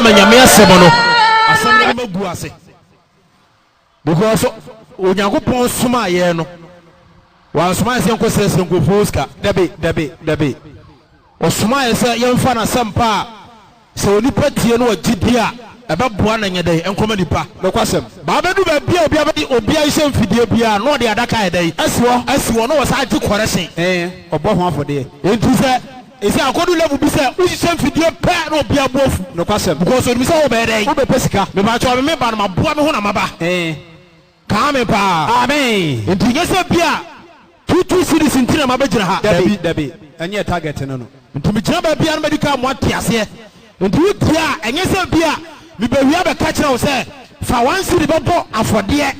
bi ama Nyame asɛm no, asɛm no anim agu ase. Because Onyankopɔn somaa yɛn no, wansoma yɛn sɛ yɛnkɔ srɛsrɛ nkurɔfoɔ sika. Dabi, dabi, dabi. Ɔsomaa yɛn sɛ yɛmfa n'asɛmpa a sɛ onipa tie na ɔgye di a, ɛbɛboa no nyɛ dɛn? Nkɔma nipa. Nokwasɛm. Ba abɛdu baabi a obiara bɛgye, obiara nhyɛ mfidie biara na ɔde adaka ayɛ dɛn? Asi hɔ. Asi hɔ na wɔsan agye kɔrɛhyen. Ɛɛ, ɔbɔ ho afɔdeɛ. Enti sɛ ɛsɛ akɔdu level bi sɛ wohyehyɛ mfidie pɛ na obiara bo afu. Nokwasɛm. Because onim sɛ wobɛyɛ dɛn? Wobɛpɛ sika. Mepakyɛw, me meba no maboa me ho na maba. Ɛɛ. Kaa me paa. Amen. Nti nyɛ sɛ bia 2 2 cedis nti na mabɛgyina ha. Dabi, dabi. Ɛnyɛ target no no. Nti megyina baabi a na madi kan moate aseɛ. Nti wotie a, ɛnyɛ sɛ bia mebɛwie abɛka kyerɛ wo sɛ fa 1 cedi bɛbɔ afɔdeɛ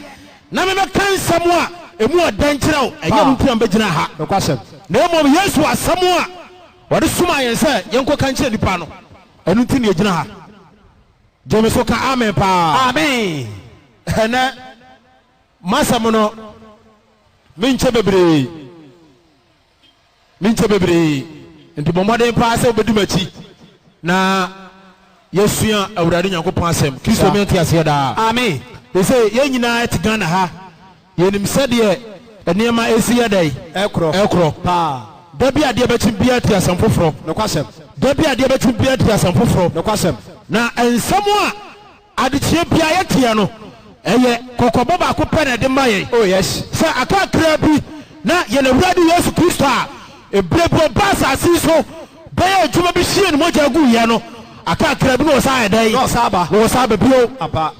na mebɛka nsɛm a ɛmu ɔdɛ nkyerɛ wo. Ɛnyɛ ɛno nti na mebɛgyina ha. Nokwasɛm. Na mmom Yesu asɛm a ɔde somaa yɛn sɛ yɛnkɔka nkyerɛ nnipa no, ɛno nti na yɛgyina ha. Gye me so ka amen paa. Amen. Ɛnɛ m'asɛm no menkyɛ bebree, menkyɛ bebree, nti bɔ mmɔden paa sɛ wobɛdi m'akyi na yɛasua Awurade Nyankopɔn asɛm. Kristo me nte aseɛ daa. Amen. Ɛsɛ yɛn nyinaa te Ghana ha, yɛnim sɛdeɛ nneɛma ɛsi yɛ dɛn? Ɛkorɔ. Ɛkorɔ. Paa. Da bi adeɛ bɛkye biara te asɛm foforɔ. Nokwasɛm. Da bi adeɛ bɛkye biara te asɛm foforɔ. Nokwasɛm. Na nsɛm a Adekyeɛ biara yɛteɛ no, ɛyɛ kɔkɔbɔ baako pɛ na ɛde ma yɛn. Oh yes. Sɛ aka kakraa bi na yɛn Awurade Yesu Kristo a ɛberɛ bi ɔbaa asase yi so bɛyɛɛ adwuma bi hwiee ne mogya guiɛ no, aka kakraa bi na ɔsan ayɛ dɛn? Na ɔsan aba. Na ɔsan aba bio. Ampa.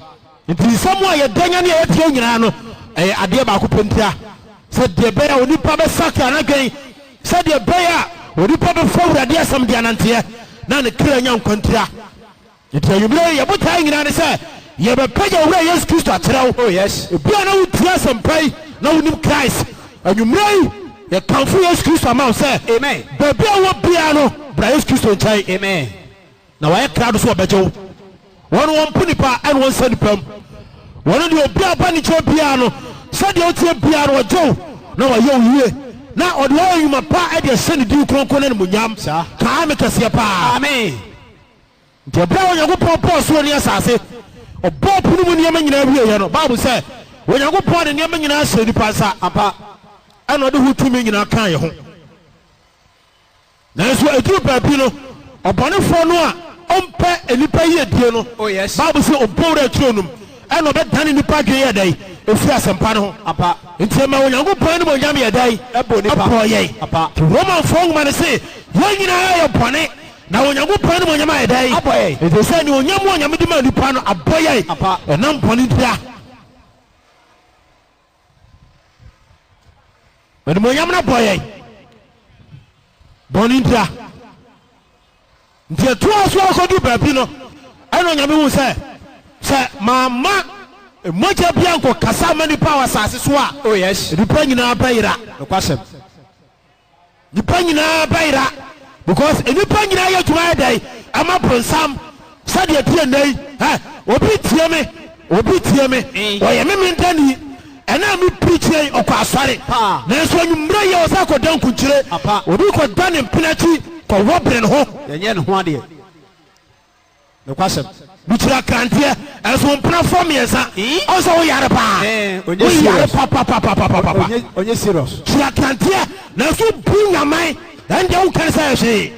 Nti nsɛm a yɛda nya ne a yɛteɛ nyinaa no, ɛyɛ adeɛ baako pɛ ntia, sɛ deɛ ɛbɛyɛ a onipa bɛsakra n'adwene, sɛdeɛ ɛbɛyɛ a onipa bɛfa Awurade asɛm de ananteɛ, na ne kra anya nkwa ntira. Enti anwummere yi, yɛn botae nyinaa ne sɛ yɛbɛpagya Owura Yesu Kristo akyerɛ wo. Oh, yes. Ebia na wotie asɛmpa yi na wonim Christ. Anwummere yi, yɛkamfo Yesu Kristo ama wo sɛ, Amen. baabi a wowɔ biara no, bra Yesu Kristo nkyɛn. Amen. Na wayɛ krado sɛ ɔbɛgye wo. Wɔn wɔmpo nipa ɛna wɔnsa nipa mu. Wɔn deɛ obi a ɔba ne nkyɛn biara no, sɛdeɛ woteɛ biara no, ɔgye wo na wayɛ wo yie na ɔde wo ayɛ nnwuma pa de ahyɛ ne din kronkron no animuonyam. Saa. Kaa me kɛseɛ paa. Amen. Nti ɛberɛ a Onyankopɔn bɔɔ soro ne asase, ɔbɔɔ po no mu nneɛma nyinaa wieeɛ no, Bible sɛ, Onyankopɔn de nneɛma nyinaa hyɛɛ nnipa nsa. Ampa. Ɛna ɔde ho tumi nyinaa kaa yɛn ho. Nanso ɛduru baabi no, ɔbɔnefoɔ no a ɔmpɛ nnipa yiedie no, Oh, yes. Bible sɛ ɔbɔ wura turo no mu, ɛna ɔbɛdane nnipa adwene yɛ dɛn? Ɛfiri asɛmpa no ho. Ampa. Nti ɛma Onyankopɔn animuonyam yɛ dɛn? Ɛbɔ nnipa. Ɛbɔɔ yɛn. Ampa. Nti Romanfoɔ nwoma no se, yɛn nyinaa yɛ bɔne. Na Onyankopɔn animuonyam ayɛ dɛn? Abɔ yɛn. Ɛfiri sɛ animuonyam a Onyame de maa nipa no abɔ yɛn. Ampa. Ɛnam bɔne ntia. Animuonyam no abɔ yɛn. Bɔne ntia. Nti ɛtoa so akɔdu baabi no, ɛna Onyame hu sɛ, sɛ mamma mogya bi ankɔkasa ama nipa wɔ asase so a, Oh yes. nipa nyinaa bɛyera. Nokwasɛm. Nipa nyinaa bɛyera because nnipa nyinaa yɛ adwuma yɛ dɛn ɛma bronsam sɛdeɛ ɛteɛ nnɛ yi ɛ obi tie me obi tie me ɔyɛ me mendani ɛna me preachie yi ɔkɔ asɔre nanso anwummerɛ yi ɔsɛ akɔda nkunkyire obi kɔda ne mpena akyi kɔwɔ bere ne ho yɛnyɛ ne ho adeɛ. Nokwasɛm. Mekyiri akranteɛ, ɛnso wo mpenafoɔ mmiɛnsa. Ɔn sɛ wo yare paa. Ɔnyɛ Wo yare serious. papapapapapa. Ɔnyɛ ɔnyɛ serious. Kyiri akranteɛ, nanso wo bu nyaman. Ɛndeɛ wo nka ne sɛ yɛ hwee.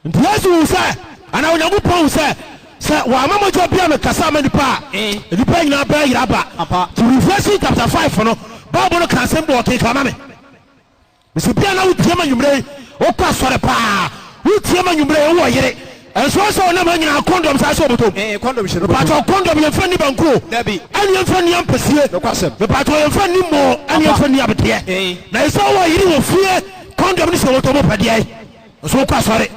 Nti Yesu hu sɛ, anaa Onyankopɔn hu sɛ, sɛ wamma mogya bi ammɛkasa amma nnipa a, nnipa nyinaa bɛyera aba. Ampa. Nti Revelation chapter 5 no, Bible no ka asɛm bi wɔ hɔ, kenkan ma me. Mese bia na wotie ma nwummerɛ yi wokɔ asɔre paa wotie ma nwummerɛ yi wowɔ yere ɛnso sɛ ɔnam ha nyinaa kɔndɔm saa sɛ ɔbɔtɔm Eh, kɔndɔm hyɛ no bɔtɔm. mepatɔ kɔndɔm yɛmfa nni banku o Dabi. ɛne yɛmfa nni ampesie Nokwasɛm. mepatɔ yɛmfa nni mmoo ɛne Ampa. yɛmfa nni abeteɛ Eh. na ɛsɛ wowɔ yere wɔ fie kɔndɔm ne sɛ ɔbɔtɔm wopɛ deɛ nso wokɔ asɔre.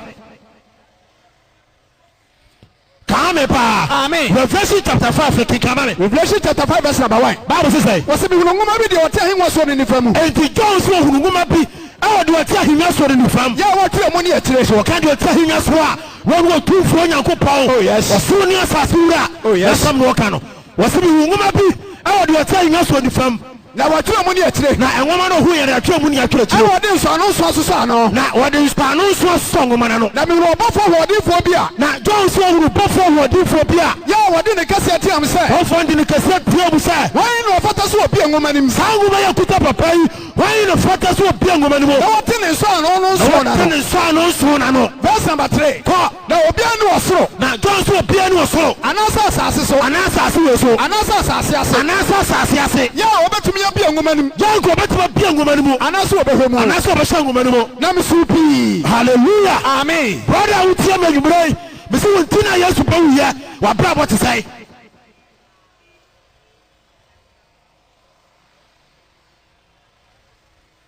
Kaa me paa. Amen. Revelation chapter 5 no kenkan ma me. Revelation chapter 5 verse number 1. Bible se sɛn? Wɔse mehunu nwoma bi deɛ ɔte ahengua soɔ no nifa mu. Enti John se ɔhunu nwoma bi wɔ deɛ ɔte ahengua soɔ no nifa mu. Yɛ a wɔatwerɛ mu ne akyire. Sɛ wɔka deɛ ɔte ahengua soɔ a, wɔne Otumfoɔ Nyankopɔn, Oh yes. ɔsoro ne asase Wura, Oh yes. n'asɛm na ɔka no. Wɔse mehunu nwoma bi wɔ deɛ ɔte ahengua soɔ nifa mu. Na wɔatwerɛ mu ne akyire. Na nwoma no ɔhunuiɛ no, yɛatwerɛ mu ne yɛatwerɛ akyire. Ɛna wɔde nsɔano nson asosɔ ano. Na wɔde nsɔano nson asosɔ nwoma no ano. Na mehunuu ɔbɔfoɔ hoɔdenfoɔ bi a. Na John nso ɔhunuu bɔfoɔ hoɔdenfoɔ bi a. Yɛ a wɔde nne kɛseɛ teaam sɛ. Bɔfoɔ no de nne kɛseɛ teaa mu sɛ. Hwan na ɔfata sɛ ɔbue nwoma no mu? Saa nwoma yi a ɛkuta papa yi, hwan na ɔfata sɛ ɔbue nwoma no mu? Na wɔte ne nsɔano no nson no ano. Na wɔte ne nsɔano nson no ano. Verse number three. Kɔ. Na obiara nni ɔsoro. Na John nso obiara nni ɔsoro. Anaasɛ asase so. Anaa asase wei so. Anaasɛ asase ase. Anaasɛ asase ase. Yɛ a wɔbɛtumi abue nwoma no mu. Yɛ a nka wɔbɛtumi abue nwoma no mu. Anaasɛ wɔbɛhwɛ mu. Anaasɛ wɔbɛhyɛ nwoma no mu. Na mesuu pii. Hallelujah. Amen. Brother a wotie me anwummerɛ yi, mese wo nti na Yesu bɛwuiɛ, w'abrabɔ te sɛn?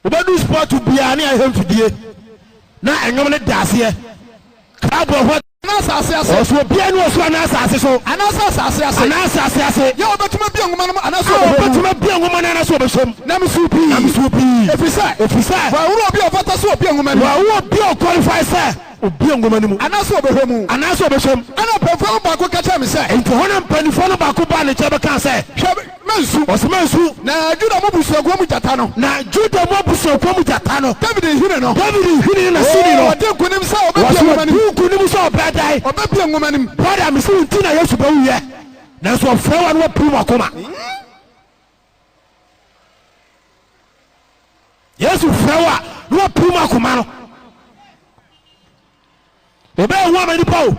Wobɛdu spot biara ne ahwɛ mfidie na ɛnwom no da aseɛ. Club wɔ hɔ. Anaa asase ase. Ɔso obiara ni ɔsoro anaa asase so. Anaasɛ asase ase. Anaa asase ase. Yɛ a ɔbɛtumi abue nwoma no mu anaasɛ ɔbɛhwɛ mu. A ɔbɛtumi abue nwoma no anaasɛ ɔbɛhwɛ mu. Na mesuu pii. Na mesuu pii. Ɛfiri sɛ. Ɛfiri sɛ. Wɔanhunu obi a ɔfata sɛ ɔbue nwoma no mu. Wɔanhu obi a ɔqualify sɛ ɔbue nwoma no mu. Anaasɛ ɔbɛhwɛ mu. Anaasɛ ɔbɛhwɛ mu. Ɛnna mpanimfoɔ no baako ka kyerɛɛ me sɛ. Enti hɔ na mpanimfoɔ no baako baa ne nkyɛn bɛkaa sɛ. Hwɛ! Mansu. Ɔse mansu. Na Juda mu abusuakuo mu gyata no. Na Juda mu abusuakuo mu gyata no. David nhini no. David nhini no n'aseni no. Oo, ɔdi nkonim sɛ ɔbɛbue nwoma no mu. Ɔse ɔdi nkonim sɛ ɔbɛdae. Ɔbɛbue nwoma no mu. Brother, mese wo nti na Yesu bɛwuiɛ, nanso ɔfrɛ wo a na wapirim w'akoma. Yesu frɛ wo a na wapirim akoma no. Ɛbɛyɛ hu ama nnipa o.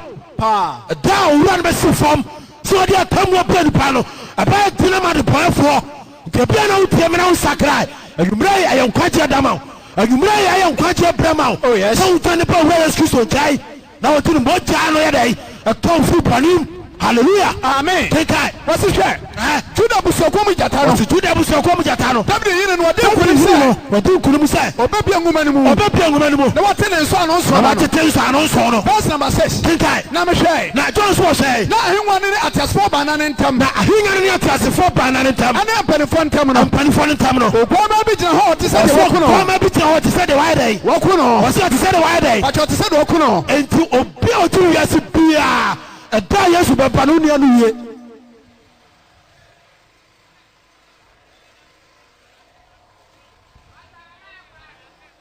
Ɛda a Owura no bɛsi fam sɛ ɔde atemmuo brɛ nnipa no, ɛbɛyɛ den ama adebɔneyɛfoɔ. Nti ebia na wotie me na wonsakrae. Anwummerɛ yi, ɛyɛ nkwagyeɛ da ma wo. Anwummerɛ yi, ɛyɛ nkwagyeɛ berɛ ma wo Oh, yes. sɛ wodwane ba Owura Yesu Kristo nkyɛn na wɔde ne mogya no yɛ dɛn? Ɛtɔ wo firi bɔne mu. Hallelujah. Amen. Kenkan. Wɔse hwɛ, Ɛɛ. Juda abusuakuo mu gyata no. Ɔse Juda abusuakuo mu gyata no. David nhini no, ɔdi David nkonim nhini sɛ. no, ɔdi nkonim sɛ. Ɔbɛbue nwoma no mu. Ɔbɛbue nwoma no mu. Na wate ne nsɔano nson Na no. watete nsɔano nson no. Verse number 6. Kenkan. Na mehwɛe. Na John nso ɔhwɛe. Na ahengua no ne ateasefoɔ baanan no ntam. Na ahengua no ne ateasefoɔ baanan no ntam. Ɛne mpanimfoɔ ntam no. Mpanimfoɔ no ntam no. Oguammaa bi gyina hɔ a ɔte sɛ deɛ Ɔse wɔaku no. oguammaa bi gyina hɔ te sɛ deɛ wayɛ dɛn? Wɔaku no. Ɔse ɔte sɛ deɛ wayɛ dɛn? Mpakyɛ ɔte sɛ deɛ wɔaku no. Enti obi a ɔte wiase biara, ɛda a Yesu bɛba no, wo nua no wie.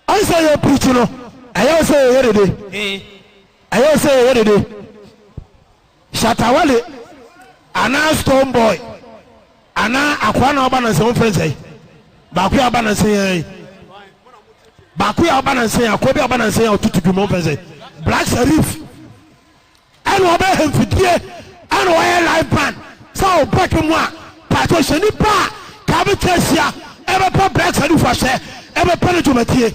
Ansa yɛ preach no, ɛyɛ wo sɛ yɛyɛ dede. Ɛyɛ wo sɛ yɛyɛ dede. Shatta Wale anaa Stone Boy anaa akoa na ɔba nansa wɔn fɛn sɛ baako yɛ ɔba nansa yɛn baako yɛ ɔba nansa yɛn akoa bi ɔba nansa yɛn ɔtutu dwuma wɔn fɛn sɛ Black Sherif. Ɛna ɔbɛyɛ mfidie ɛna ɔyɛ live band sɛ ɔbɔ dwom a paatwo hyɛ nipa a kaa bɛtwa ahyia ɛbɛpɛ Black Sherif ahyɛ ɛbɛpɛ no dwumadie.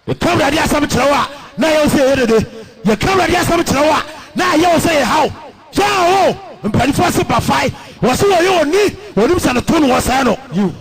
Yɛka Awurade asɛm kyerɛ wo a na ɛyɛ wo sɛ yɛyɛ dede. Yɛka Awurade asɛm kyerɛ wo a na ɛyɛ wo sɛ yɛhaw. Yɛn o mpanimfoɔ se bafae wɔse wɔyɛ oni wɔnim sɛ ne to no wɔsɛe no.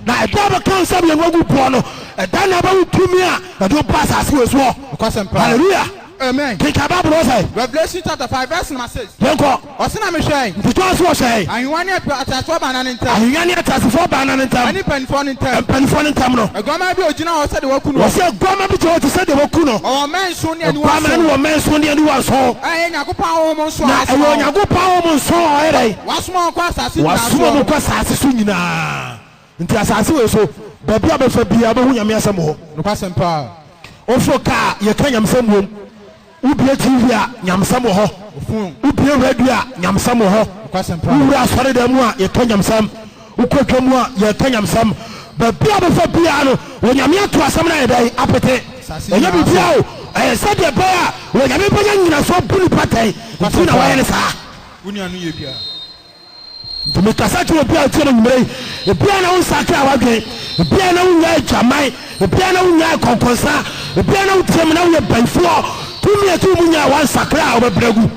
Na ɛda a bɛka nsa mmienu agu boɔ no ɛda na ɛbɛwo tumi a ɛde wo ba asase wei soɔ. Hallelujah. Amen. Kenkan Bible no sɛ. Revelation chapter 5 verse number 6. Yɛnkɔ. Ɔse na mehwɛe. Nti John so ɔhwɛe. Ahengua ne ateasefoɔ baanan no ntam. Ahengua ne ateasefoɔ baanan no ntam. Ɛne mpanimfoɔ no ntam. Mpanimfoɔ no ntam no. Aguaman bi a ɔgyina hɔ sɛdeɛ wɔaku no. Wɔse aguaman bi gyina hɔ te sɛ deɛ wɔaku no. Ɔwɔ mmɛn nson ne aniwa nson. Aguaman no wɔ mmɛn nson ne aniwa nson. A ɛyɛ Nyankopɔn ahonhom nson a Na wɔasoma ɛyɛ wɔn. Onyankopɔn ahonhom nson a ɔyɛ dɛn? Wɔasoma wɔn kɔ asase nyinaa Wɔasoma soɔ wɔn no. kɔ asase so nyinaa. Nti asase wei so, baabi a bɛfa biara wobɛhu Nyame asɛm wɔ hɔ. Nokwasɛm paa. Woforo kaa a, yɛka nyamesɛm wom. Wobue TV a, nyamesɛm wɔ hɔ. Wobue radio a, nyamesɛm wɔ hɔ. Wowura asɔredan mu a, yɛka nyamesɛm. Wokɔ dwa mu a, yɛka nyamesɛm. Baabi a wobɛfa biara no, Onyame ato asɛm no ayɛ dɛn? Apete. Ɛnyɛ biribiara o, ɛyɛ sɛdeɛ ɛbɛyɛ a Onyame bɛnya nnyinasoɔ abu nnipa atɛn nti na wayɛ no saa. Nti mekasa kyerɛ obi a ɔtie me anwummerɛ yi, ebia na wonsakraa w'adwene, ebia na wonnyae adwaman, ebia na wonnyae kɔnkɔnsa, ebia na wotie me na woyɛ bayifoɔ, tumi a ɛte wo mu nyaa woansakra a wobɛbrɛ agu.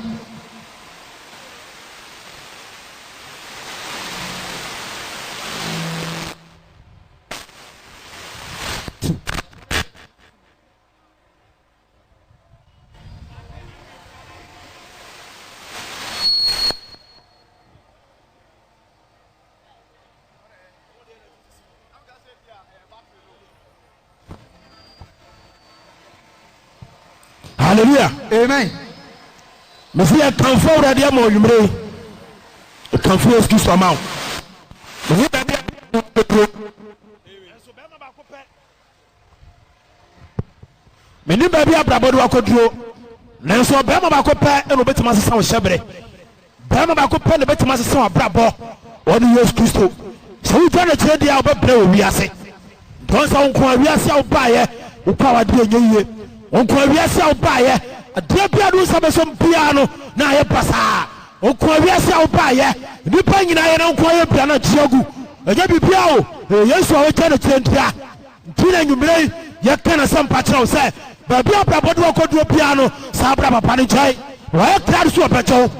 Hallelujah. Amen. Mesi yɛ kanfo awurade ama ɔwumire yi. Kanfo Yesu Kristo ama wo. Mehu baabi a. Menim baabi abrabɔ de wakɔduro, nanso ɔbarima baako pɛ na ɔbɛtumi asesa wo hyɛberɛ. Barima baako pɛ na ɔbɛtumi asesa w'abrabɔ, ɔne Yesu Kristo. Sɛ wogya no akyire deɛ a, wobɛbrɛ wɔ wiase. Nti ɔn sɛ wo nko a wiase a wobaeɛ, wokɔ a w'adeɛ nyɛ yie. Wo nko a wiase a wobaeɛ, adeɛ biara de wo nsa bɛsɔm biara no, na ayɛ basaa. Wo nko a wiase a wobaeɛ, nnipa nyinaa yɛ na wo nko a yɛ bia na gye agu. Ɛnyɛ biribiara o, ɛyɛ Yesu a wogya no akyire ntia. Nti na anwummerɛ yi yɛka n'asɛmpa kyerɛ wo sɛ, baabi a abrabɔ de wo akɔduro biara no, saa bra papa no nkyɛn. Wayɛ krado sɛ ɔbɛgye wo.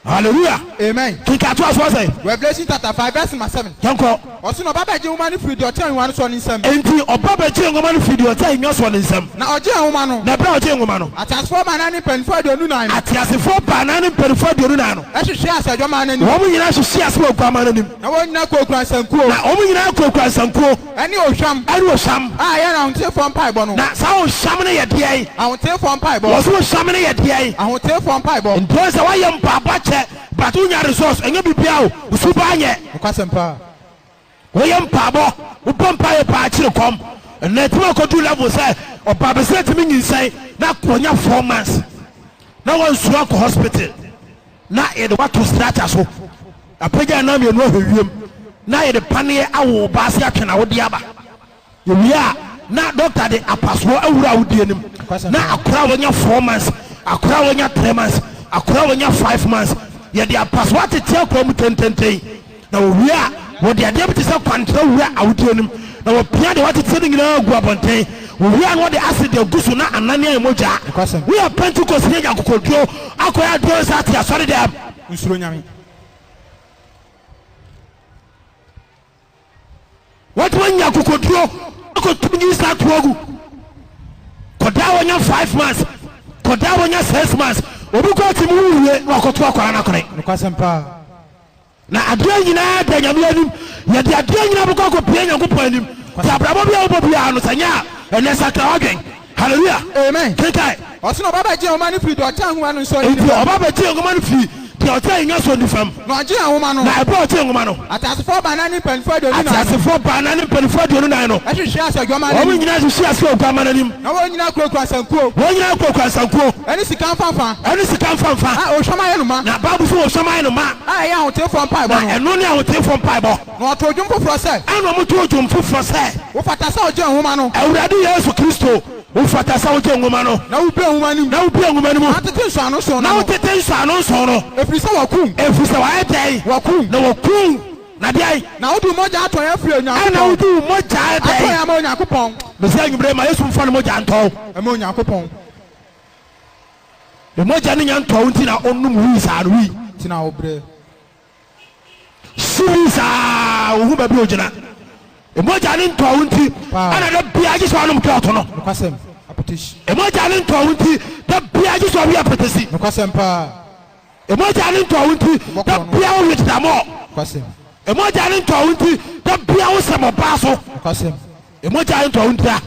Hallelujah. Amen. Kenkan toa so sɛ. Revelation chapter 5 verse number 7. Yɛnkɔ. Ɔse na ɔba bɛgye nwoma no firi deɛ ɔte ahennwa no soɔ no nsam. Enti ɔba bɛgyee nwoma no firi deɛ ɔte ahennwa soɔ no nsam. Na ɔgyee nwoma no. Na ɛberɛ a ɔgyee nwoma no. Ateasefoɔ baanan ne mpanimfoɔ 24 no. Ateasefoɔ baanan ne mpanimfoɔ 24 no. Hwehwee ase Adwammaa no anim. Wɔn nyinaa hwehwee ase wɔ Oguammaa no anim. Na wɔn nyinaa kurakura nsankuo. Na wɔn nyinaa kurakura nsankuo. Ɛne ohwam. Ɛne ohwam. A ɛyɛ ahoteefoɔ mpaebɔ no. Na saa ohwam no yɛ deɛn? Ahoteefoɔ mpaebɔ. Wɔse ohwam no yɛ deɛn? Ahoteefoɔ mpaebɔ. Nti wɔn sɛ woayɛ mpaebɔ akyɛ but wonya results, ɛnyɛ biribiara o, wo suban nyɛ. Nokwasɛm paa. Woyɛ mpaebɔ, wobɔ mpaeɛ paa kyere kɔm. Ɛnna ɛtumi akɔdu level sɛ ɔbaa bɛsɛ tumi nyinsɛn na wɔnya 4 months na wɔnsuro akɔ hospital na yɛde wato structure so apagya nan mmienu ahwɛ wiem na yɛde paneɛ awo wo ba ase atwe na wode aba. Yɛwie a na dɔkta de apasoɔ awura awodie no mu na akora a wanya 4 months, akora a wanya 3 months, akora a wanya 5 months, yɛde apasoɔ atete akora mu tententen. Na wɔwie a wɔde adeɛ bi te sɛ kwankyerɛ wura awodie no mu na wɔpia deɛ wɔatete no nyinaa gu abɔnten. Wɔwie a na wɔde acid agu so na anane ayɛ mogya. Woyɛ Pentecost ne anya akokoduro akɔyɛ adeɛ nsa ate asɔre dɛm. Nsuro Nyame. Watumi anya akokoduro akɔtu nyinsɛn ato agu. Kɔdaa wɔnya 5 months, kɔdaa wɔnya 6 months, obi kɔ ati mu wuwie na wakɔto akwaraa no akɔne. Nokwasɛm paa. Na adeɛ nyinaa da Nyame anim. Yɛde adeɛ nyinaa bɛkɔ akɔpie Nyankopɔn anim. Nti abrabɔ bi a wobɔ biara no, sɛ nyɛ a, ɛnɛ sakra w'adwen. Hallelujah. Amen. Kenkan. Ɔse na ɔba bɛgye nwoma no firi deɛ ɔte ahennwa no nso Enti nifa mu. ɔba bɛgyee nwoma no firi deɛ ɔte ahennwa soɔ nifa mu. Na ɔgyee nwoma no. Na ɛberɛ a ɔgyee nwoma no. Ateasefoɔ baanan ne mpanimfoɔ 24 no. Ateasefoɔ baanan ne mpanimfoɔ 24 no. Hwehwee ase Oguammaa no Wɔn anim. nyinaa hwehwee ase wɔ Oguammaa no anim. Na wɔn nyinaa kurakura nsankuo. Wɔn nyinaa kurakura nsankuo. Ɛne sika mfamfa. Ɛne sika mfamfa. A ohwam ayɛ no ma. Na Bible se ohwam ayɛ no ma. A ɛyɛ ahoteefoɔ mpaebɔ Na no. ɛno ne ahoteefoɔ mpaebɔ. Na wɔtoo dwom foforɔ sɛ. Ɛna wɔtoo dwom foforɔ sɛ. Wofata sɛ wogye nwoma no. Awurade Yesu Kristo, wofata sɛ wogye nwoma no. Na wobue nwoma no mu. Na wobue nwoma no mu. Na wotete nsɔano nson no Na ano. wotete nsɔano nson no. Ɛfiri sɛ wɔaku wo. Ɛfiri sɛ wɔayɛ dɛn? Wɔaku wo. Na wɔaku wo. Na deɛn? Na wode wo mogya atɔ yɛn afiri Onyankopɔn. Ɛna wode wo mogya ayɛ dɛn? Atɔ yɛn ama Onyankopɔn. Mese anwummerɛ yi, ma Yesu mfa ne mogya ntɔ wo. Ama Onyankopɔn. Ne mogya no nya ntɔ wo nti na ɔnom wii saa no, wii. Nti na wobrɛ. Si wii saa, wohu baabi a ogyina. Mogya no ntɔ wo nti, ɛna da biara gye sɛ ɔnom dɔɔto no. Nokwasɛm, apetesi. Mogya no ntɔ wo nti, da biara gye sɛ ɔwe apetesi. Nokwasɛm paa. Mogya no ntɔ wo nti, da biara wowe dedamɔɔ. Nokwasɛm. Mogya no ntɔ wo nti, da biara wosɛm ɔbaa so. Nokwasɛm. Mogya ntɔ wo ntira.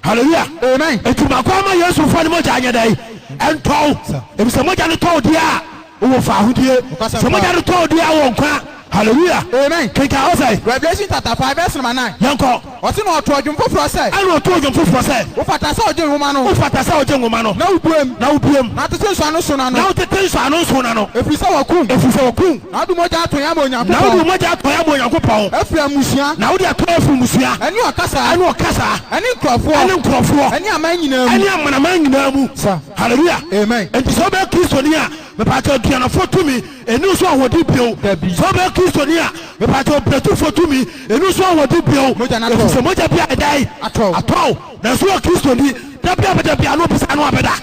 Hallelujah. Amen. Enti ma kwan ma Yesu mfa ne mogya nyɛ dɛn? Ɛntɔ wo. Efisɛ mogya no tɔ wo deɛ a, wowɔ fahodie. Sɛ mogya no tɔ wo deɛ a, wowɔ nkwa. Hallelujah. Amen. Kenkan hɔ sɛn? Revelation chapter 5 verse number 9. Yɛnkɔ. Ɔse na ɔtoo dwom foforɔ sɛ. Ɛna ɔtoo dwom foforɔ sɛ. Wofata sɛ wogye nwoma no. Wofata sɛ wogye nwoma no. Na wobue mu. Na wobue mu. Na wotete nsɔano nson no ano. Na wotete nsɔano nson no ano. Ɛfiri sɛ wɔaku wo. Ɛfiri sɛ wɔaku wo. Na wode mogya atɔ yɛn ama Onyankopɔn. Na wode mogya atɔ yɛn ama Onyankopɔn. Afiri mmusua. Na wode atɔ yɛn afiri mmusua. Ɛne ɔkasa. Ɛne ɔkasa. Ɛne nkurɔfoɔ. Ɛne nkurɔfoɔ. Ɛne aman nyinaa mu. Ɛne amanaman nyinaa mu. Sa. Hallelujah. Amen. Enti sɛ wobɛyɛ Kristoni a, mepaakyɛw aduanafoɔ tumi ɛni wo so ahoɔden bio. Dabi. Sɛ wobɛyɛ Kristoni a, mepaakyɛw brɛtufoɔ tumi ɛni wo so ahoɔden bio. Mogya no atɔ. Ɛfiri sɛ mogya bi a ɛdɛn? Atɔ. Atɔ wo. Nanso woyɛ Kristoni, da bi a bɛda bi a na obisa ano abɛda.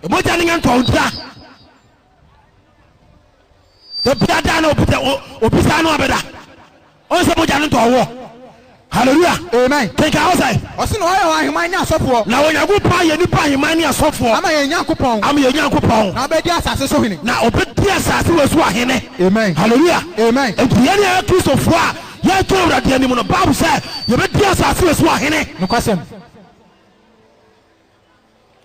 Mogya no nyɛ ntɔ wo ntira. Da bia da na obisa ano abɛda. Ɔn sɛ mogya no ntɔ wɔ. Hallelujah. Amen. Kenkan hɔ sɛ. Ɔse na ɔyɛ wɔn aheman ne asɔfoɔ. Na Onyankopɔn ayɛ nipa aheman ne asɔfoɔ. Ama yɛn Nyankopɔn. Ama yɛn Nyankopɔn. Na ɔbɛdi asase so hene. Na ɔbɛdi asase wɔ so ahene. Amen. Hallelujah. Amen. Enti yɛn a yɛyɛ Kristofoɔ a yɛretwɛn Awurade anim no, Bible sɛ yɛbɛdi asase wɔ so ahene. Nokwasɛm.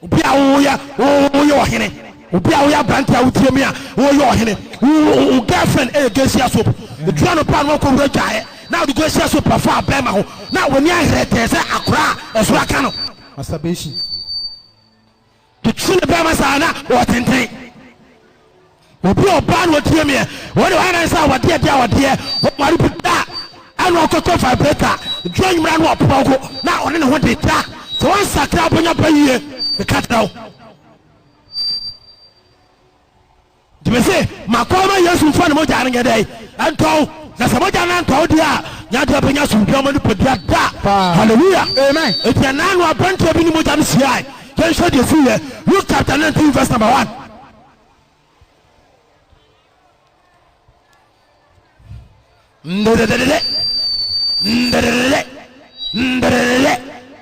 Obi a woyɛ woyɛ ɔhene. Obi a woyɛ aberante a wotie me a woyɛ ɔhene, wo wo girlfriend ɛyɛ gesia soap. Edu anɔpa a na wakɔwura dwaeɛ na ɔde gesia soap afa abɛɛma ho na w'ani aherɛ tɛɛ sɛ akora a ɛsoro aka no. Masturbation. Twetwe ne bɛɛma saa na ɔtenten. Obi a ɔbaa na ɔtie meɛ, wɔn de wɔayɛ sɛ awadeɛ deɛ awadeɛ, wɔware bi da ɛna ɔkɔtɔ vibrator, dua nwumera na ɔprɔgo na ɔne ne ho de da. Sɛ wɔnsakra abɔnya ba yie, meka kyerɛ wo. Nti mese, makɔ ma Yesu mfa ne mogya no nyɛ dɛn? Ɛntɔ wo. Na sɛ mogya no antɔ wo deɛ a, nyɛ adeɛ bɛnya asomdwoeɛ ama nipadua da. Hallelujah. Amen. Enti ɛnaa no aberanteɛ bi ne mogya no hyiae. Yɛnhwɛ deɛ ɛsiiɛ. Luke chapter 19 verse number 1. Ndededede, ndededede, ndededede,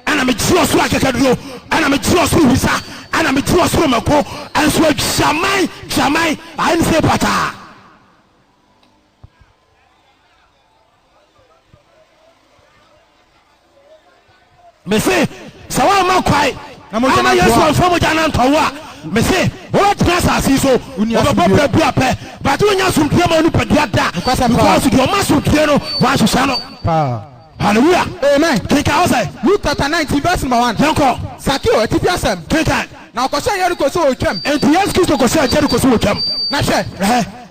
ɛna megye ɔsoro akekaduro, ɛna megye ɔsoro wisa, ɛna megye ɔsoro mako, ɛnso adwaman, dwaman, ayɛ ne sɛ pataa. Mese sɛ woamma kwae amma Yesu amfa mogya no antɔ wo a, mese wobɛtena asase yi so, wobɛbɔ bra bi a pɛ, but wonnya asomdwoeɛ ma wo nipadua da, because deɛ ɔma asomdwoeɛ no, wanhyehyɛ no. Hallelujah. Amen. Kenkan hɔ sɛ. Luke chapter 19 verse number 1. Yɛnkɔ. Sakeo atifi asɛm. Kenkan. Na ɔkɔhyɛɛ Yeriko sɛ ɔretwam. Enti Yesu Kristo kɔhyɛɛ Jeriko sɛ ɔretwam. Na hwɛ,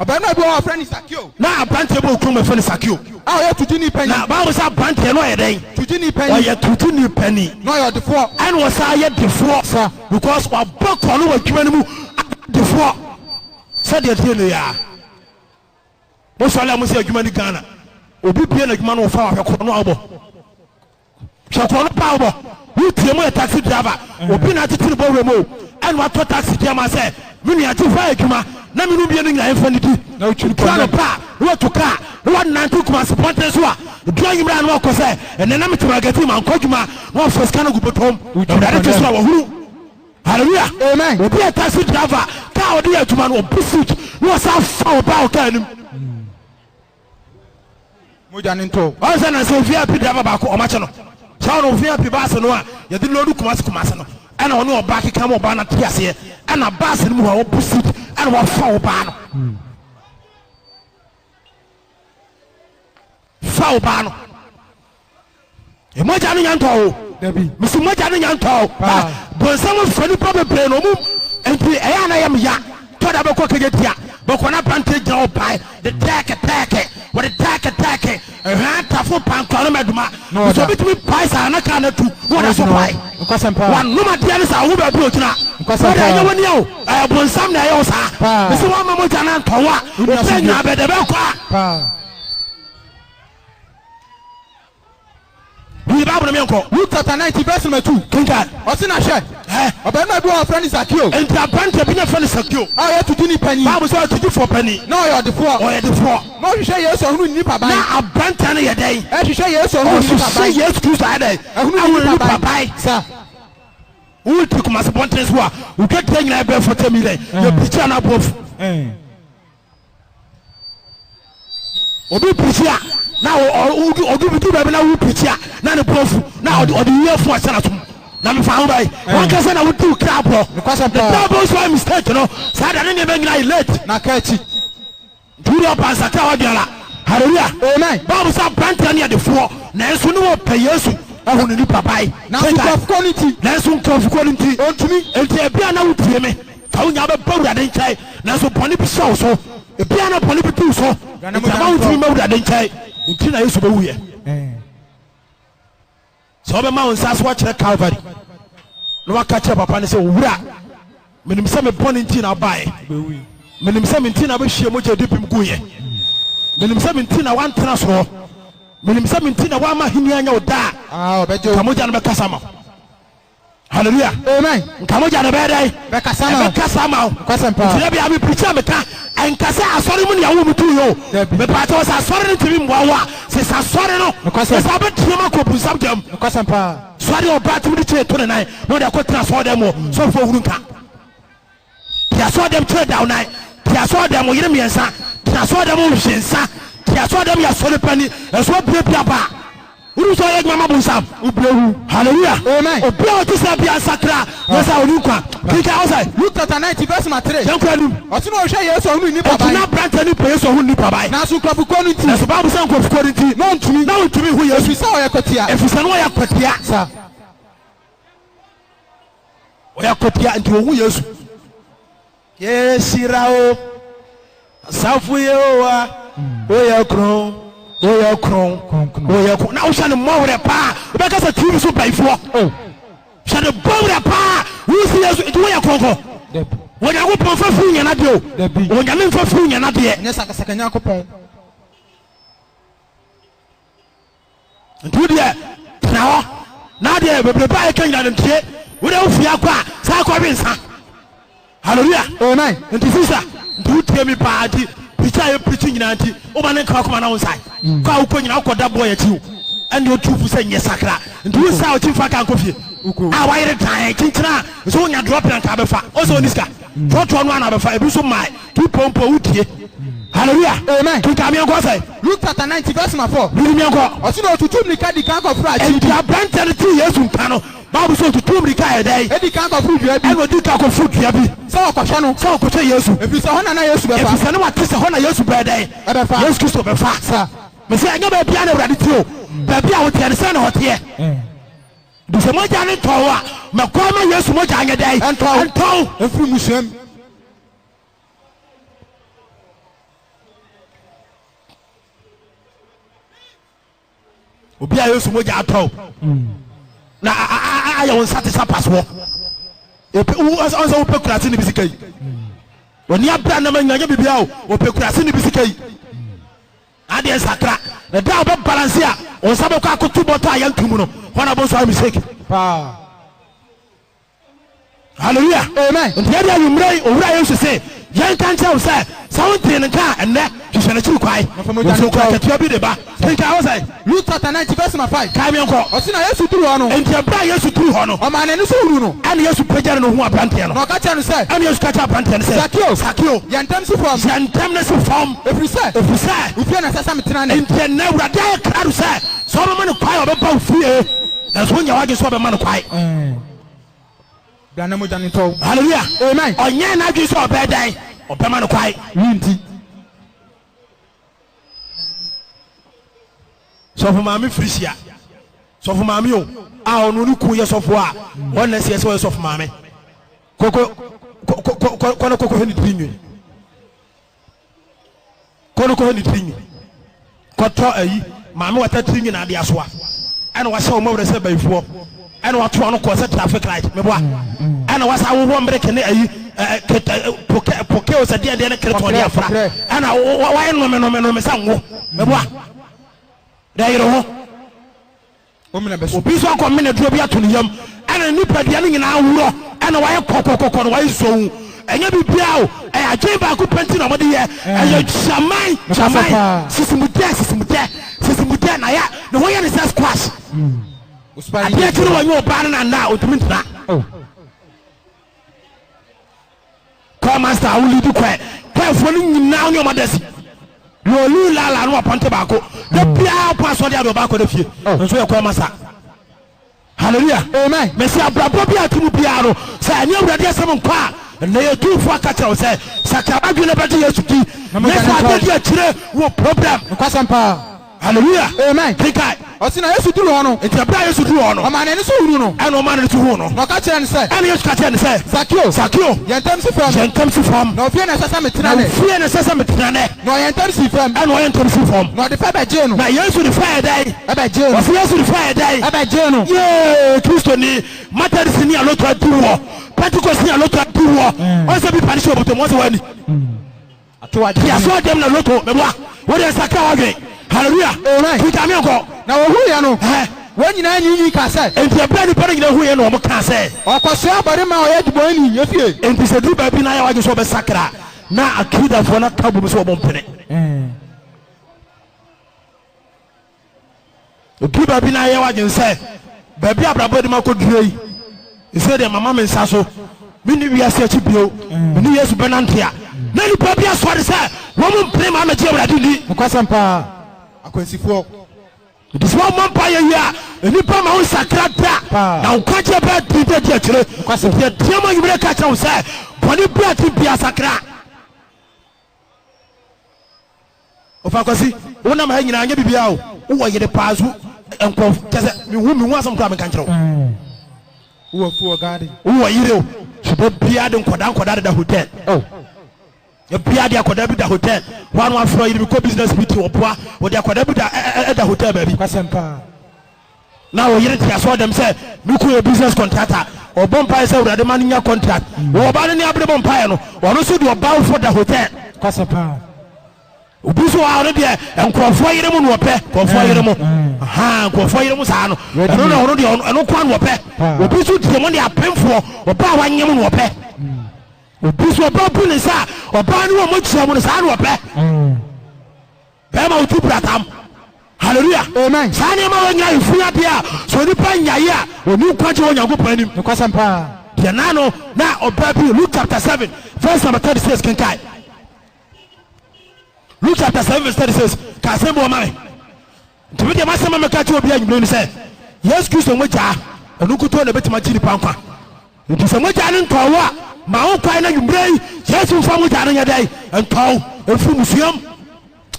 ɔbarima bi wɔ hɔ a wɔfrɛ no Sakeo. Na aberanteɛ bi wɔ kurom a wɔfrɛ no Sakeo. A ɔyɛ todwini panin. Na Bible sɛ aberanteɛ no ɔyɛ dɛn? Todwini panin. Ɔyɛ todwini panin. Na ɔyɛ ɔdefoɔ. Ɛna ɔsan yɛ defoɔ. Sa. Because wabɔ korɔ no wɔ adwuma no mu ayɛ defoɔ. Sɛdeɛ ɛteɛ nnɛ yi ara. Mosɔre a mose adwuma ni Ghana. Obi bue n'adwuma no ɔfa wahwɛ korɔ no a wobɔ. Hwɛ korɔ no paa wobɔ. Wo tie mu yɛ taxi driver. Obi na atete ne bɔwerɛ mu o. Ɛna watɔ taxi di ama sɛ me nua gye fa adwuma na me no mmienu nyinaa yɛmfa nidi. Duru anɔpa a na watu kaa na wanante Kumasi pɔnten so a duru anwummerɛ a na wakɔ sɛ ɛnɛ na mete Magazine mankɔ adwuma na wafa sika no agu bɔtɔm. Awurade te so a wahunu. Hallelujah. Amen. Obi yɛ taxi driver kaa ɔde yɛ adwuma no ɔbɔ seat na wasan fa ɔbaa wɔ kaa anim. Mogya ne ntɔ. Ɔn sɛ nansa VIP driver baako ɔmo akye no. Saa ɔno VIP bus no a yɛde load Kumasi Kumasi no ɛna ɔne ɔbaa keka ma ɔbaa no ate aseɛ ɛna bus no mu hɔ a ɔbɔ seat ɛna wafa ɔbaa no. Fa ɔbaa no. Mogya no nya ntɔ o. Dabi. Mesi mogya no nya ntɔ o. Paa. Bonsam fɛ nipa bebree na ɔmo nti ɛyɛ ana yɛ meya. Tɔ da bɛkɔ kɛgye tia. Bɛkɔ na aberanteɛ gyina hɔ bae de tɛɛke tɛɛke. Wɔde tɛɛke tɛɛke. Ɛhwɛ atafo pankora no mɛdoma. Na ɔda. Nso obi tumi pae saa na kaa no atu na ɔda so Ɔgyina hɔ. pae. Nokwasɛm paa. Wanom adeɛ no saa ɔho baabi ogyina. Nokwasɛm Wɔde paa. ɛnyɛ wani o. Ɛyɛ bonsam na ɛyɛ wo saa. Paa. Mesi wɔn ama mogya no antɔ wo a. Wonni Wopɛ asomdwoe. nyinaa bɛdɛ bɛkɔ a. Paa. Read Bible no menkɔ. Luke chapter 19 verse number 2. Kenkan. Ɔse na hwɛ, Ɛ. ɔbarima bi wɔ hɔ a wɔfrɛ no Sakeo. Enti aberanteɛ bi na yɛfrɛ no Sakeo. A ɔyɛ todwini panin. Bible sɛ ɔyɛ todwifoɔ panin. Na ɔyɛ ɔdefoɔ. Ɔyɛ defoɔ. Na ɔhwehwɛ Yesu ahunu ne nipaban. Na aberanteɛ no yɛ dɛn? Ɛhwehwɛ Yesu ahunu ne nipaban. Ɔhwehwɛ Yesu Kristo ayɛ dɛn? Ahunu ne nipaban. Sa. Wodi Kumasi bɔnten so a, wotwa tire nyinaa bɛɛ fɔtɛ mi dɛn? Yɛ pirikyi anaa aboafu. Obi pirikyi a na ɔdu du baabi na wo pirikyi a na ne bo afu na ɔde ɔde yi afu ahyɛ n'asom na mefa ho bɛyi wɔn kasa na wodi kra aborɔ the time bɔ so ayɛ mistake no saa da ne nneɛma nyinaa yɛ late na ka akyi nti wode ɔba nsakra wadwene la hallelujah amen baabu sɛ aberanteɛ ne adefoɔ nanso ne wɔpɛ Yesu ahu ne nipa bae nanso nkurɔfokuo no nti nanso nkurɔfokuo no nti ɔntumi nti ebia na wotie me Fa wo nyinaa bɛba Awurade nkyɛn, nanso bɔne bi hyɛ wo so. Ebia na bɔne bi di wo so, nti ama wontumi mma Awurade nkyɛn. Nti na Yesu bɛwuiɛ. Sɛ wobɛma wo nsa so akyerɛ Calvary na waka kyerɛ papa no sɛ, Owura, menim sɛ me bɔne nti na wobaeɛ. Menim sɛ me nti na wobɛhwie mogya di bem guiɛ. Menim sɛ me nti na woantena soro. Menim sɛ me nti na woamma ahenni anyɛ wo da a, nka mogya no bɛkasa ama wo. Hallelujah. Amen. Nka mogya no bɛyɛ dɛn? Bɛkasa ma wo. Ɛbɛkasa ma wo. Nokwasɛm paa. Nti da bia me preach a meka, ɛnka sɛ asɔre mu nea wo mu tu yɛ o. Dabi. Mepaakyɛw sɛ asɔre no ntumi mmoa wo a, sesa asɔre no. Nokwasɛm. Sesa wobɛteam akɔ bunsam gyam. Nokwasɛm paa. Sɔre ɔbaa tumi de kyee to ne nan na ɔde akɔtena asɔre dɛm hɔ. Sɔfoɔ hunu nka. Te asɔre dɛm kyerɛ da wo nan. Te asɔre dɛm wo yere mmiɛnsa. Te asɔre dɛm wo hwe nsa. Te asɔre dɛm yɛ asɔre pani. Ɛso abiabia ba. Wonim sɛ ɔyɛ adwuma ma bonsam. Hallelujah. Amen. Obi a ɔte saa biara nsakra nyɛ sɛ ɔni nkwa. Kenkan hɔ sɛ. Luke chapter 19 verse number 3. Yɛn kɔ anim. Ɔse na ɔhwɛ Yesu ɔhunu nnipa Enti ban. na aberanteɛ no pɛ Yesu ɔhunu nnipa ban. Nanso nkurɔfokuo no nti. Nanso Bible sɛ nkurɔfokuo no nti. Na ɔntumi. Na ɔntumi nhu Yesu. Ɛfiri sɛ ɔyɛ kwatia. Ɛfiri sɛ na ɔyɛ kwatia. Sa. Ɔyɛ kwatia nti ɔnhu Yesu. Yɛhyira wo, asafo Yehowa, woyɛ kron, woyɛ kron, woyɛ kron. Na wohyɛ no mmɔwerɛ paa, wobɛka sɛ TV so bayifoɔ. Oh. Hyɛ no bɔwerɛ paa, wosi Yesu, nti woyɛ kronkron. Onyankopɔn mfa firi nyɛ n'adeɛ o. Onyame mfa firi nyɛ n'adeɛ. Ɛnyɛ sakasaka Nyankopɔn. Nti wo deɛ tena hɔ na adeɛ bebrebe a yɛka nyina no ntie. Wo deɛ wo fie akɔ a saa kɔ we nsa. Hallelujah. Amen. Nti sisa nti wo tie mi paa nti preacher a yɛ preach nyinaa nti wo ma ne nka wakoma na wo nsae. Mm. Kɔ a wokɔ nyina wokɔ da boɔ yɛkyi wo. Ɛne otu fo sɛ nyɛ sakra. Nti wo nsa a ɔkyi mfa ka nkɔ fie. A wayere dan kyenkyena a nso wonya drop na nka abɛfa. Ɔsɛ ɔni sika. Trɔtrɔ no a na abɛfa ebi nso mae. Tu pompo wo tie. Hallelujah. Amen. Kenkan miɛnkɔ sɛ. Luke chapter 19 verse number 4. Read miɛnkɔ. Ɔsi na otutu mirika di kan kɔforo akyiri Enti bi. aberanteɛ no tee Yesu nka no, Bible sɛ otutuu mirika yɛ dɛn? Edi kan kɔforo dua bi. Ɛna odi kan kɔforo dua bi. Sɛ ɔkɔhwɛ no. Sɛ ɔkɔhwɛ Yesu. Efiri sɛ hɔ na na Yesu bɛfa. Efiri sɛ na wate sɛ hɔ na Yesu bɛyɛ dɛn? Ɛbɛfa. Yesu Kristo bɛfa. Sa. Mese ɛnyɛ baabiara na Awurade te o. Baabi a woteɛ no sɛn na ɔteɛ? Nti sɛ mogya no ntɔ wo a, ma kwan ma Yesu mogya nyɛ dɛn? Ɛntɔ wo. Ɛntɔ wo. Mfiri mmusua mu. Obi a Yesu mogya atɔ wo na ayɛ wo nsa te sɛ apasoɔ. Ɔnsɛ wopɛ kurase ne bi sika yi. Wɔni abira nam anya nyɛ biribiara o. Wɔpɛ kurase ne bi sika yi. Adeɛ nsakra. Na da a wobɛ balance a wo nsa bɛkɔ akoto bɔtɔ a yɛnto mu no, hɔ na wobɛhu sɛ wayɛ mistake. Paa. Hallelujah. Amen. Nti ɛde anwummerɛ yi, Owura Yesu se, yɛnka nkyerɛ wo sɛ, sɛ wontee ne nka a, ɛnnɛ, hwehwɛ n'akyiri kwan. Wɔsi okura akatua bi de ba. Kenkan hɔ sɛ. Luke chapter 19 verse number 5. Kae me nkɔ. Ɔse na Yesu duruu hɔ no. Enti ɛberɛ a Yesu duruu hɔ no. Ɔmaa n'ani so hunuu no. Ɛna Yesu pagya ne ho huu aberanteɛ no. Na ɔka kyerɛɛ no sɛ. Ɛna Yesu ka kyerɛɛ aberanteɛ no sɛ. Sakeo. Sakeo. Yɛ ntɛm si fam. Yɛ ntɛm na si fam. Ɛfiri sɛ. Ɛfiri sɛ. Wo fie na ɛsɛ sɛ metena nnɛ. Enti ɛnnɛ Awurade ayɛ krado sɛ, sɛ wobɛma no kwan a ɔbɛba wo fie. Nanso wonyɛ w'adwene sɛ ɔbɛma no kwan. Bra na mogya no ntɔ wo. Hallelujah. Amen. Ɔnyɛɛ n'adwene sɛ ɔbɛyɛ dɛn? Ɔbɛma no kwan. Wi nti. Sɔfo maame Felicia. Sɔfo maame o, a ɔno ne kun yɛ sɔfo a, wɔn na ɛsɛ sɛ ɔyɛ sɔfo maame. Kɔkɔ kɔ kɔ kɔ na kɔkɔ hwɛ ne tiri nwi. Kɔ no kɔhwɛ ne tiri nwi. Kɔtɔ ayi maame wata tiri nwi na ade asoa. Ɛna wahyɛ wɔn awura sɛ bayifoɔ. Ɛna wato ano kɔɔ sɛ traffic light. Meboa. Ɛna wasa awowɔ mmereke ne ayi poke poke o sɛ deɛ deɛ ne keretɔn de afra. Ɛna wayɛ nome nome nome sɛ ngo. Meboa. Dɛ yere ho. Obi nso akɔmene aduro bi ato ne yam, ɛna ne nipadua no nyinaa aworɔ, ɛna wayɛ kɔkɔkɔkɔ na wayɛ zɔnn. Ɛnyɛ biribiara o, ɛyɛ adwene baako pɛ nti na wɔde yɛ. Ɛyɛ kyaman, kyaman, sisimudɛ, sisimudɛ, sisimudɛ, na yɛ ne ho yɛ ne sɛ squash. Adeɛ kye no wɔnyɛ ɔbaa no na nna a ɔntumi ntena. Choir master a wo lead choir, choirfoɔ no nyinaa wo ne wɔn ada si. Lolu lala no apɔnte baako. Da biara ɔpɔ asɔre ade ɔba akɔda fie. Nso yɛ choir master. Hallelujah. Amen. Mesi abrabɔ bi a ti mu biara no, sɛ ɛne Awurade asɛm nkɔ a, ɛnɛ yɛ tumfoɔ aka kyerɛ wo sɛ, sakra w'adwene na bɛgye Yesu di. Ne sɛ adeɛ di akyire wɔ problem. Nokwasɛm paa. Hallelujah. Amen. Kenkan. Ɔse na Yesu duruu hɔ no. Enti ɛberɛ a Yesu duruu hɔ no. Ɔmaa n'ani so hunuu no. Ɛna ɔmaa n'ani so huu no. Na ɔka kyerɛɛ no sɛ. Ɛna Yesu ka kyerɛɛ no sɛ. Sakeo. Sakeo. Yɛ ntɛm si fam. Yɛ ntɛm si fam. Na ofie na ɛsɛ sɛ metena nnɛ. Na ofie na ɛsɛ sɛ metena nnɛ. Na ɔyɛɛ ntɛm sii fam. Ɛna ɔyɛɛ ntɛm sii fam. Na ɔde fɛ bɛgyee no. Na Yesu de fɛ yɛ dɛn? Ɛbɛgyee no. Ɔse Yesu de fɛ yɛ dɛn? Ɛbɛgyee no. Yee! Kristoni, Methodistni a lotto adi woɔ, Pentecostni a lotto adi woɔ, ɔnsɛ bi pa ne hyɛ ɔbɔtɔ mu, ɔnsɛ w'ani. Ti asɔre dɛm na loto meboa wo deɛ sakra w'adwen hallelujah Amen. Peter me nkɔ. Na wɔhuiɛ no, Ɛhɛ. wɔn nyinaa nwiinwii kaa sɛ. Enti ɛberɛ a nnipa no nyinaa huiɛ no wɔn kaa sɛ. Ɔkɔsoɛ ɔbarima a ɔyɛ debɔneyɛni fie. Enti sɛ ɛduru baabi na ayɛ w'adwene sɛ wobɛsakra a, na Yudafoɔ no aka abom sɛ wɔmpene. Ɛduru baabi na ayɛ w'adwene sɛ, baabi a abrabɔ de me akɔduru yi, ɛsei deɛ mama me nsa so, menni wiase akyi bio, me ne Yesu bɛnante a, na nnipa bi asɔre sɛ wɔn mpene ma amɛgye Awurade nni. Nokwasɛm paa, akwansifoɔ. Nti sɛ woammɔ mpaeɛ yie a, nnipa ma wo nsakra da, na wo nkwagyeɛ bɛyɛ den dɛ di akyire. Nti yɛteam anwummerɛ ka kyerɛ wo sɛ, bɔne biara a ɛte biara sakra. Ɔfa Kwasi, wonam ha nyinaa nyɛ biribiara o, wowɔ yere paa nso nkɔ kyɛ sɛ mehu mehu asɛm koraa menka nkyerɛ wo. Wowɔ afuo wɔ garden. Wowɔ yere o, so da biara de nkɔdaa nkɔdaa deda hotel. Oh. Da biara de akɔdaa bi da hotel. Hɔ a na wafrɛ yere bi kɔ business meeting ɔboa, wɔde akɔdaa bi da ɛda hotel baabi. Kwasɛm paa. Na wo yere te asɔɔdɛm sɛ me kunu yɛ business contractor, ɔbɔ mpaeɛ sɛ Awurade ma no nya contract. Wɔ ɔbaa no ne abere bɔ mpaeɛ no, ɔno nso de ɔbaa wofoɔ da hotel. Kwasɛ paa. Obi nso wɔ ha ɔno deɛ nkurɔfoɔ yere mu na ɔpɛ, nkurɔfoɔ yere mu, ahaa nkurɔfoɔ yere mu saa no, ɛno na ɔno deɛ ɛno nkoa na ɔpɛ. Obi nso deɛ mo de apemfoɔ, ɔbaa wanyem na ɔpɛ. Obi nso ɔbaa bu ne nsa a, ɔbaa ne wɔn akyia mu no saa na ɔpɛ. Bɛɛma wo ti pratam. Hallelujah. Amen. Saa nneɛma wɔ nyinaa yɛ funu adeɛ a sɛ onipa nyae a ɔni nkwagye wɔ Onyankopɔn anim. Nokwasɛm paa. Deɛ naa no na ɔbaa bi Luke chapter 7 verse number 36 kenkae. Luke chapter 7 verse 36 ka asɛm bi wɔ ma me. Nti me deɛ m'asɛm a mɛka akyerɛ obiara anwummere ne sɛ, Yesu Kristo mogyaa, ɛno nkutoo na ɛbɛtumi agye nnipa nkwa. Nti sɛ mogya no ntɔɔ wo a, ma wo kwan na anwummere yi Yesu mfa mogya no nyɛ dɛn? Ntɔɔ wo mfiri mmusua mu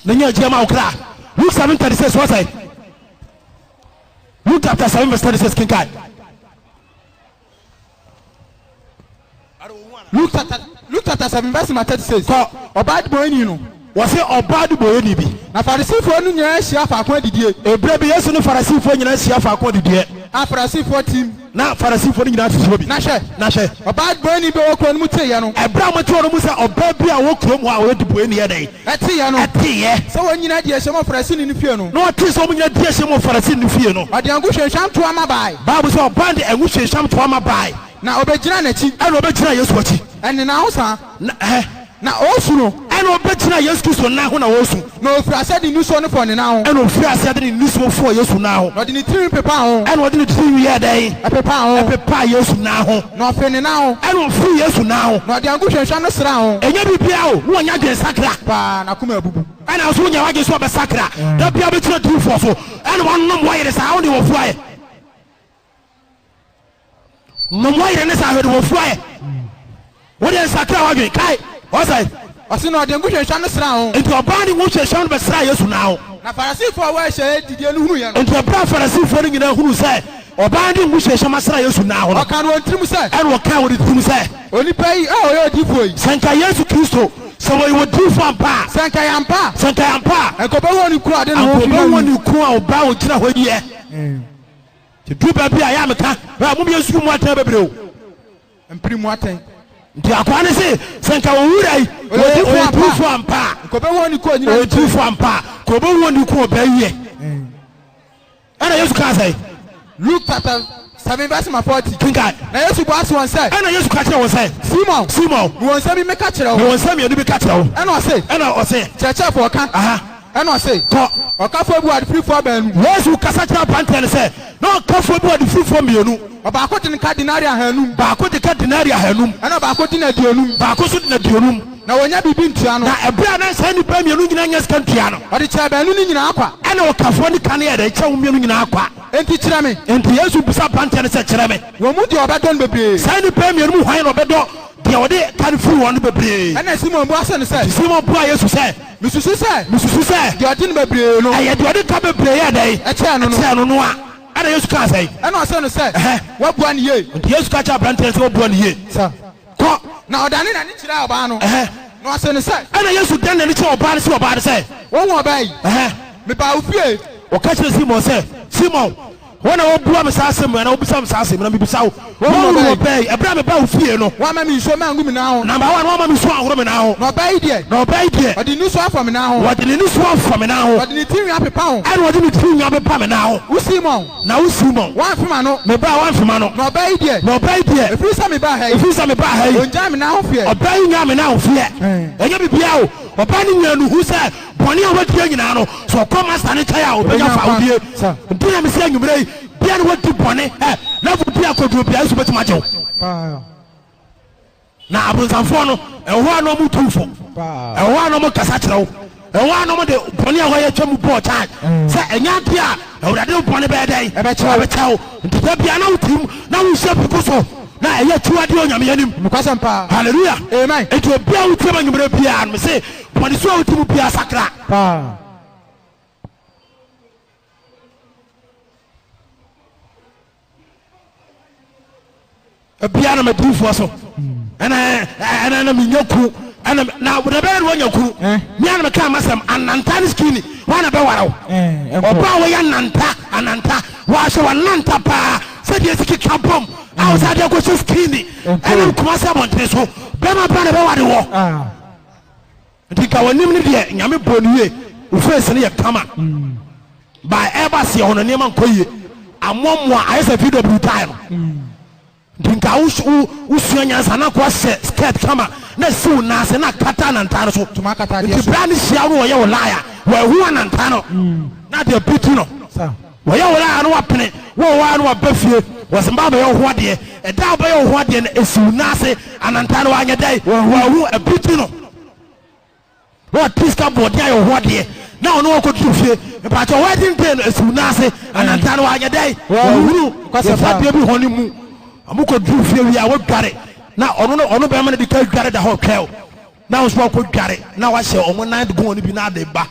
na nya agyeɛ ma wo kra. Luke 7:36 wɔ sɛn? Luke chapter 7 verse 36 kenkan. Luke chapter Luke chapter 7 verse number 36. Kɔ. Ɔbaa debɔneyɛni no. Wɔse ɔbaa debɔneyɛni bi. Na Farisifoɔ no nyinaa hyia faako adidie. Eberɛ bi Yesu ne Farisifoɔ nyinaa hyia faako adidiɛ. A Farisifoɔ team. Na Farisifoɔ no nyinaa te hɔ bi. Na hwɛ. Na hwɛ. Ɔbaa debɔneyɛni bi a ɔwɔ kuro no mu teeɛ no. Ɛberɛ a wɔte hɔ no mu sɛ ɔbaa bi a ɔwɔ kurom hɔ a ɔyɛ debɔneyɛni yɛ dɛn? Ɛteeɛ no. Ɛteeɛ. Sɛ wɔn nyinaa di ahyiam wɔ Farisini no fie no. Na ɔtee sɛ wɔn nyinaa di ahyiam wɔ Farisini no fie no. Ɔde ngo hwamhwam toa ma bae. Bible sɛ ɔbaa no de ngo hwamhwam toa ma bae. Na ɔbɛgyinaa n'akyi. Ɛna ɔbɛgyinaa Yesu akyi. Ɛne nan ho saa. Na ɛhɛ. Na ɔresu no. Ɛna ɔbɛgyinaa Yesu Kristo nan ho na ɔresu. Na ɔfirii aseɛ de nisuo no fɔɔ ne nan ho. Ɛna ɔfirii aseɛ de ne nisuo fɔɔ Yesu nan ho. Na ɔde ne tirinwi pepaa ho. Ɛna ɔde ne tirinwi yɛɛ dɛn? Ɛpepaa ho. Ɛpepaa Yesu nan ho. Na ɔfee ne nan ho. Ɛna ɔfee Yesu nan ho. Na ɔde ngo hwamhwam no sraa ho. Ɛnyɛ biribiara o, na wanya adwensakra. Paa, n'akoma abubu. Ɛna wo nso wonya w'adwene sɛ ɔbɛsakra. Da biara wobɛgyina diyifoɔ so, ɛna wanom w'ayere saa, wo deɛ wafu ayɛ. Nom w'ayere ne saa hwɛ de wafu ayɛ. Wo deɛ nsakra w'adwene. Kae, ɔsɛe. Ɔse na ɔde ngo hwamhwam no sraa ho. Enti ɔbaa de ngo hwamhwam no bɛsraa Yesu nan ho. Na Farisifoɔ a wɔahyia adidie no hunuiɛ no. Enti ɛberɛ a Farisifoɔ no nyinaa hunuu sɛ ɔbaa no de ngo hwamhwam asra Yesu nan ho no. Ɔkaa no wɔn tirim sɛ. Ɛnna ɔkaa wɔ ne tirim sɛ. Onipa yi a ɔyɛ odiyifoɔ yi. Sɛ anka Yesu Kristo, sɛ ɔyɛ odiyifoɔ ampa a. Sɛ anka ɛyɛ ampa a. Sɛ anka ɛyɛ ampa a. Anka ɔbɛhu ɔne kuro a ɔde ne ho Anka fi ɔbɛhu ma no ɔne kuro a ɔbaa a ɔgyina hɔ yi yɛ. Nti duru baabi a, ɛyɛ a meka, hwɛ, mom yɛnsusu mu atɛn bebree o. Mpere mu atɛn. Nti akoa no se, sɛ nka owura yi Ɔyɛ ɔyɛ odiyifoɔ ampa odiyifoɔ ampa a, a, nka ɔbɛhu ɔne ko a ɔnyina ɔyɛ ne nkyɛn. odiyifoɔ ampa a, nka ɔbɛhu ɔne ko a ɔbɛyɛ. Ɛna Yesu kaa sɛn? Luke chapter 7 verse number 40. Kenkan. Na Yesu bua see wɔn sɛ. Ɛna Yesu ka kyerɛɛ wɔn sɛ. Simon. Simon. Mewɔ nsɛm bi meka kyerɛ wo. Mewɔ nsɛm mmienu bi ka kyerɛ wo. Ɛna ɔse. Ɛna ɔse. Kyerɛkyerɛfoɔ ka. Aha. Ɛna ɔse. Kɔ. Ɔkafoɔ bi wɔ adefirifoɔ baanu. Yesu kasa kyerɛɛ aberanteɛ no sɛ, Na ɔkafoɔ bi wɔ adefirifoɔ mmienu. Ɔbaako de no ka denari ahanum. Baako de ka denari ahanum. Ɛna ɔbaako de no aduonum. Baako nso de no aduonum. Na wɔnnya biribi ntua no. Na ɛberɛ a na saa nnipa mmienu nyinaa nnya sika ntua no. Ɔde kyɛɛ baanu no nyinaa kwa. Ɛna ɔkafoɔ no ka no yɛɛ dɛn? Kyɛɛ wɔn mmienu nyinaa kwa. Enti kyerɛ me. Enti Yesu bisa aberanteɛ no sɛ, Kyerɛ me. Wɔn mu deɛ ɔbɛdɔ no bebree. Saa nnipa yi mmienu mu hwan na ɔbɛdɔ deɛ ɔde ka no firi wɔn no bebree? Ɛnna Simon bua see no sɛ. Enti Simon buaa Yesu sɛ. Mesusu sɛ. Mesusu sɛ. Deɛ ɔde no bebree no. Ɛyɛ deɛ ɔde ka bebree yɛɛ dɛn? Ɛkyɛɛ no no. Ɛkyɛɛ no no a. Ɛnna Yesu kaa sɛn? Ɛnna ɔsee no sɛ, Ɛhɛ. Woabua no yie. Enti Yesu ka kyerɛɛ aberanteɛ no sɛ, Woabua no yie. Sa. Kɔ. Na ɔdanee n'ani kyerɛɛ ɔbaa no. Ɛhɛ. Na ɔsee no sɛ. Ɛnna Yesu dan n'ani kyerɛɛ ɔbaa no see ɔbaa no sɛ. Woahu ɔbaa yi? Ɛhɛ. Mebaa wo fie. Ɔka kyerɛɛ Simon sɛ, Simon, wo na wobua me saa asɛm yi anaa wobisa me saa asɛm yi, na mebisa wo, woahunu ɔbaa yi? Ɛberɛ a mebaa wo fie no. Woamma me nsuo mangu me nan ho. Number one, woamma me nsuo anhoro me nan ho. Na ɔbaa yi deɛ. Na ɔbaa yi deɛ. Ɔde nisuo afɔ me nan ho. Ɔde ne nisuo afɔ me nan ho. Ɔde ne tirinwi apepa ho. Ɛna ɔde ne tirinwi apepa me nan ho. Wo Simon. Na wo Simon. Woamfe m'ano. Mebaa a woamfe m'ano. Na ɔbaa yi deɛ. Na ɔbaa yi deɛ. Ɛfiri sɛ mebaa ha yi. Ɛfiri sɛ mebaa ha yi. Ɔngyaa me nan ho feɛ. Ɔbaa yi nyaa me nan ho feɛ. Ɛnyɛ biribiara o, ɔbaa no nyaa nuhu sɛ. Bɔne a wadi nyinaa no, sɛ ɔkɔ Master no nkyɛn a, ɔbɛnya fawodeɛ. Nti na mese anwummerɛ yi, bia na wadi bɔne, ɛ, level bi a kɔduro bia, Yesu bɛtumi agye wo. Na abonsamfoɔ no, ɛwɔ hɔ a na wɔn tu fo, ɛwɔ hɔ a na wɔn kasa kyerɛ wo. Ɛhɔ a na wɔde bɔne a wɔayɛ atwa mu bɔɔ charge sɛ ɛnyɛ adeɛ a Awurade wo bɔne bɛyɛ dɛn? Ɛbɛkyɛ wo. Nti da biara na wotim na wohyɛ bi gu so na ɛyɛ akyiwadeɛ Onyame anim. Nokwasɛm paa. Hallelujah. Amen. Nti obiara a wotie ma anwummerɛ biara no mese bɔne so a wodi mu biara sakra. Paa. Ebia na madiifoɔ so ɛna ɛna na menya ku ɛna na na bɛyɛ na wanya ku mea na meka masɛm ananta ne skinny wɔn na bɛwara wo ɔbaa wɔyɛ ananta ananta wɔahyɛ wɔnanta paa sɛdeɛ esi keka bom a wɔsɛ adeɛ kɔhyɛ skinny ɛnam Kumasi abɔntene so bɛrima bɛn na bɛware wɔ Nti nka w'anim no deɛ Nyame bɔɔ no yie, wo face no yɛ kama but ɛɛba aseɛ hɔ no nneɛma nkɔ yie, amoamoa ayɛ sɛ VW tyre no. Nti nka wo wo wosua nyansa na nka wahyɛ skirt kama na asi wo nan ase na akata anantaa no so. Ntoma akata adeɛ Nti so. berɛ a ne hyia wo no wɔyɛ wo lie a wɔahu anantaa no na adeɛ bi ti no. Sa. Wɔyɛ wo lie a na wapene, wo wɔ hɔ a na waba fie, wɔse mba abɛyɛ wo ho adeɛ, ɛda a wobɛyɛ wo ho adeɛ no esi wo nan ase anantaa no wanyɛ dɛn? Wahu ɛbi ti no. Na wate sika bɔɔden ayɛ wo ho adeɛ na ɔne wo akɔduru fie, mpakyɛ wedding day no esi wo nan ase anantaa no wanyɛ dɛn? Wahunu yɛfa adeɛ bi hɔ no mu. Ɔmo kɔduru fie wie a wodware na ɔno no ɔno bɛrima no de ka dware da hɔ twɛw na wo nso wakɔdware na wahyɛ ɔmo nan gu wɔn bi na ade ba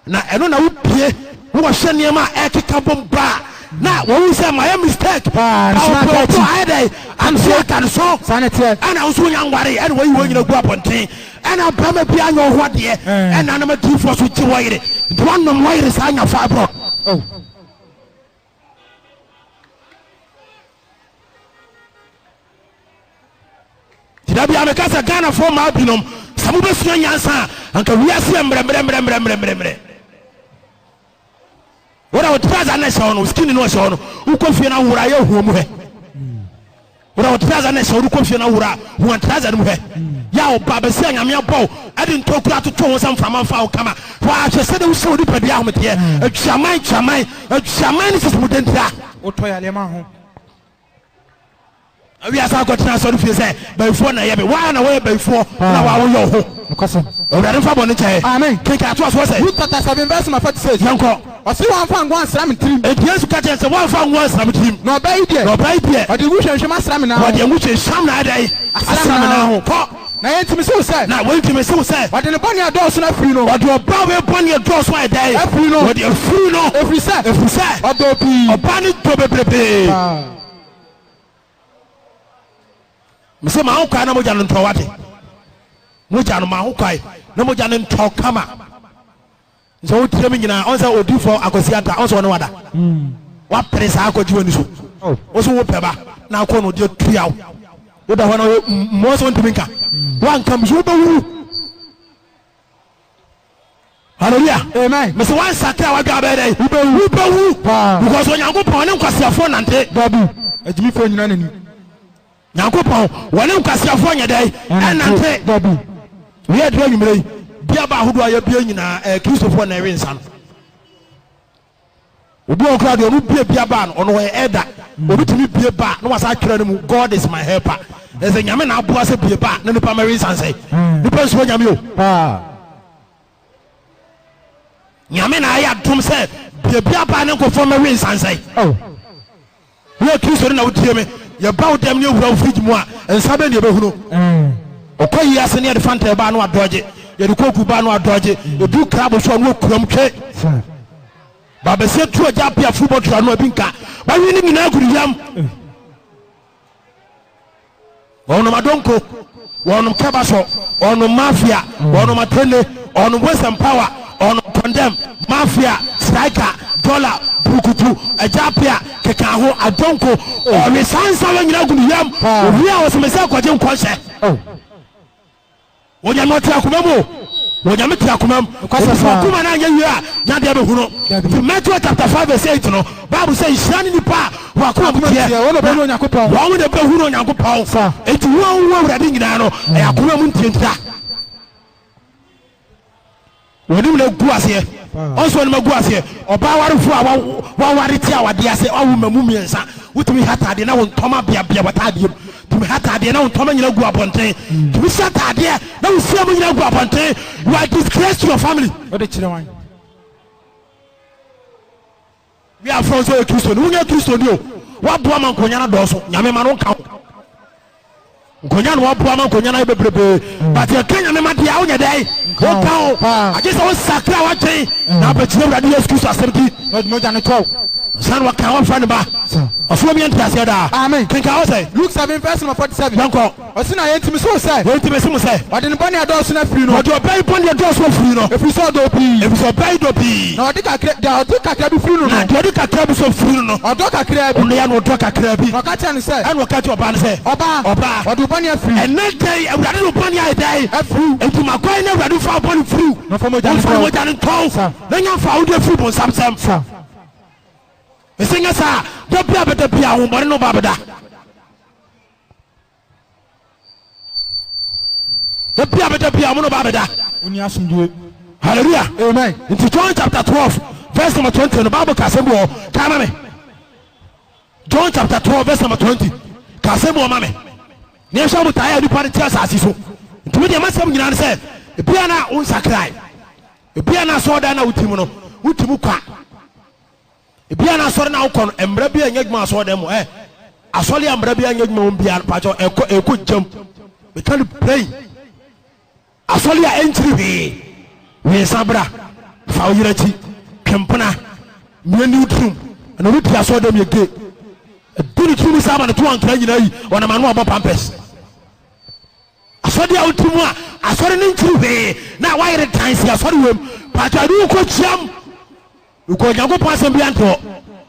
Na ɛno na wo pie na wɔhwɛ nneɛma a ɛkeka bom ba a na wɔhu sɛ mayɛ mistake Paa, na nso na ɔpɛ aka akyi. ayɛ dɛ ante aka no so Saa na ɛteɛ. ɛna wo nso wonya nware ɛna wɔyi wɔn nyina gu abɔnten ɛna bɛrima bi anyɛ wo ho adeɛ ɛna anam adiifoɔ so gye wɔ yere nti woanom wɔ yere saa nya fibroid. Oh. Nti da biara meka sɛ Ghanafoɔ mmaa binom sɛ mobɛsua nyansa a anka wiase yɛ mmerɛmmerɛmmerɛmmerɛmmerɛ. Wona wo trouser na ɛhyɛ hɔ no skinny no ɛhyɛ hɔ no wokɔ fie na wora yɛ huo mu hɛ. Wona wo trouser na ɛhyɛ hɔ no wokɔ fie na wora hua trouser no mu hɛ. Yɛ a ɔba bɛsi a nyame abɔ wo ɛde ntokuro atoto ho sɛ mframa mfa wo kama. Hwɛ sɛdeɛ wohyɛ wo nipadua ahometeɛ. Adwaman dwaman adwaman ne sisi mu dentira. Wotɔ yareɛ ma ho. Na wiase akɔtena asɔre fie sɛ bayifoɔ na ɛyɛ me. Waa na wɔyɛ bayifoɔ na waa woyɛ wo ho. Nokwasɛm. Awurade mfa bɔne nkyɛ yɛ. Amen. Kenkan atoa soɔ sɛ. Luke chapter 7 verse number 46. Yɛnkɔ. Ɔse wamfa ngo ansra me tirim. Enti Yesu ka kyerɛɛ no sɛ, Woamfa ngo ansra me tirim. Na ɔbaa yi deɛ. Na ɔbaa yi deɛ. Ɔde ngo hwamhwam asra me nan ho. Ɔde ngo hwamhwam na ayɛ dɛn? Asra me nan ho. Kɔ. Na yei nti mese wo sɛ. Na wei nti mese wo sɛ. Ɔde ne bɔne a ɛdɔɔso no afiri no. Ɔde ɔbaa wei bɔne a ɛdɔɔso ayɛ dɛn? Afiri no. Ɔde afiri no. Ɛfiri sɛ. Ɛfiri sɛ. Ɔdɔɔ pii. Ɔbaa no dɔ bebrebee. Paa. Mese ma ho kwae na mogya no ntɔ wate. Mogya no ma ho kwae na mogya no ntɔ kama. Sɛ wotie me nyinaa ɔn sɛ odifoɔ Akwasi Ata ɔn sɛ ɔne wada. Wapere saa akɔgye w'ani so. Wo so wopɛ ba na akɔ no deɛ tua wo. Woda hɔ na woyɛ mmɔ sɛ wontumi nka. Woanka mu so wobɛwu. Hallelujah. Amen. Mese wansakra wadwa abɛyɛ dɛ. Wobɛwu. Wobɛwu. Because Onyankopɔn ne nkwaseafoɔ nante. Dabi. Agyimifoɔ nyina n'ani. Nyankopɔn wɔne nkwaseafoɔ nyɛ dɛn? Ɛnante. Dabi. Wei aduru anwummerɛ yi, bia ba ahodoɔ a yɛbie nyinaa ɛyɛ Kristofoɔ na ɛwe nsa no. Obi wɔ koraa deɛ ɔno bie bia ba no, ɔno ɔyɛ ɛda. Obi tumi bie ba na wasa atwerɛ no mu, God is my helper. Ɛsɛ Nyame na aboa sɛ bie ba na nipa mɛwe nsa nsɛe. Nipa nsuro Nyame o. Paa. Nyame na ayɛ adom sɛ bie bia ba ne nkurɔfoɔ mɛwe nsa nsɛe. Oh. Woyɛ Kristoni na wotie me. Yɛba wo dɛm ne yɛwura wo fridge mu a, nsa bɛn na yɛbɛhunu? Ɔkɔ yi ase ne yɛde Fanta ba no adɔgye, yɛde Coke ba no adɔgye, yɛdu krabo so a no wɔkuram twe. Babasia tu agya apia full bottle ano abi nka. Wawe ne nyinaa gu ne yam. Wɔnom adonko, wɔnom kɛbasɔ, wɔnom mafia, wɔnom atene, wɔnom waste and power, wɔnom condemn, mafia, striker, dollar, burukutu, agyapea, keka ho, adonko. Ɔwe saa nsa wɔ nyina gu ne yam. Owie a ɔsɛ mesɛ kɔgye nkɔnhyɛ. Onyame ɔte akoma mu o. Onyame te akoma mu. Nokwasɛm Nti paa. wakoma no anyɛ yie a, nyadeɛ bɛhu no. Dabi. Nti Matthew chapter 5 verse 8 no, Bible sɛ nhyira ne nipa a wakoma mu Akoma teɛ, teɛ, wɔn na na wɔbɛhunu Onyankopɔn. wɔn na ɛbɛhunu Onyankopɔn. Sa. Nti wo a wohu Awurade nyinaa no, ɛyɛ akoma mu ntiantia. Wɔnim na gu aseɛ. Ɔnso ɔnom agu aseɛ. Ɔbaa warefoɔ a waware te awadeɛ ase awo mmamu mmiɛnsa. Wotumi hata adeɛ na wo ntɔma beabea w'ataadeɛ mu. Tumi hata adeɛ na wo ntɔma nyina gu abɔnten. Tumi hyɛ ataadeɛ na wo sia mu nyina gu abɔnten. You are disgrace to your family. Wode kyerɛ wan? Wi afrɛ wo sɛ ɔyɛ Kristoni. Wonyɛ Kristoni o. Woaboa ma nkonya no dɔɔso. Nyame ma no nka wo. Nkonya no waboa ma nkonya no ayɛ bebrebe. But yɛka Nyame ma deɛ a wonyɛ dɛn? Wonka ho. Agye sɛ wosakra w'adwen na abɛgyina Awurade Yesu Kristo asɛm di. Na ɔde mogya no tɔ wo. Ansa na waka wamfa ne ba. Ɔsoro mi yɛnte aseɛ daa. Amen. Kenkan hɔ sɛ. Luke 7 verse number 47. Yɛnkɔ. Ɔse na yɛnti mese wo sɛ. Yɛnti mese mo sɛ. Ɔde ne bɔne a ɛdɔɔso no afiri no. Ɔde ɔbaa yi bɔne a ɛdɔɔso afiri no. Ɛfiri sɛ ɔdɔɔ pii. Ɛfiri sɛ ɔbaa yi dɔ pii. Na ɔde kakra, deɛ ɔde kakra bi firi no no. Na deɛ ɔde kakra bi so firi no no. Ɔdɔ kakra bi. Ɔno yɛ na ɔdɔ kakra bi. Na ɔka kyerɛɛ no sɛ. Ɛna ɔka kyerɛɛ ɔbaa no sɛ. Ɔbaa. Ɔbaa. Ɔde wo bɔne afiri. Ɛnnɛ da yi Awurade de wo bɔne ayɛ dɛn? Afiri wo. Enti ma kwan na Awurade mfa wo bɔne mfiri wo. Na ɔmfa mogya no Ɔmfa ntɔ ne wo. mogya no ntɔ wo. Sa. Na nya mfa wo deɛ firi bonsam nsam. Sa. Mese nyɛ saa a, da biara bɛda biara ahombɔne ne wo ba bɛda. Da bia bɛda bia ɔmo ne ɔba bɛda. Wonni asomdwoe. Hallelujah. Amen. Nti John chapter 12 verse number 20 no Bible ka asɛm bi wɔ hɔ. Ka ma me. John chapter 12 verse number 20. Ka asɛm bi wɔ ma me. Ne ɛhwɛ botaeɛ a nipa no te asase so. Nti me deɛ masɛm nyinaa ne sɛ ebia na wo nsakrae. Ebia na asɔɔdan na wotim no wotim kwa. Ebia na asɔre no a wokɔ no, mmara bi a ɛnyɛ adwuma wɔ asɔredan mu. Ɛ, asɔre a mmara bi anyɛ adwuma wɔ mu biara no, pakyɛw, ɛkɔ, ɛkɔ gyam. Meka no plain. Asɔre a ɛnkyiri hwee, we nsa bra, fa wo yere akyi, twe mpena, mia ni wo tirim, ɛna obi pii asɔredan mu yɛ gay. Ɛdi ne tirim saa ma ne to ankra nyinaa yi, ɔnam ano abɔ pampers. Asɔre a wote mu a asɔre no nkyiri hwee na wayere dan si asɔre wɔ mu, pakyɛw, ɛde wo kɔ gyiam. Because Onyankopɔn asɛm biara nte hɔ.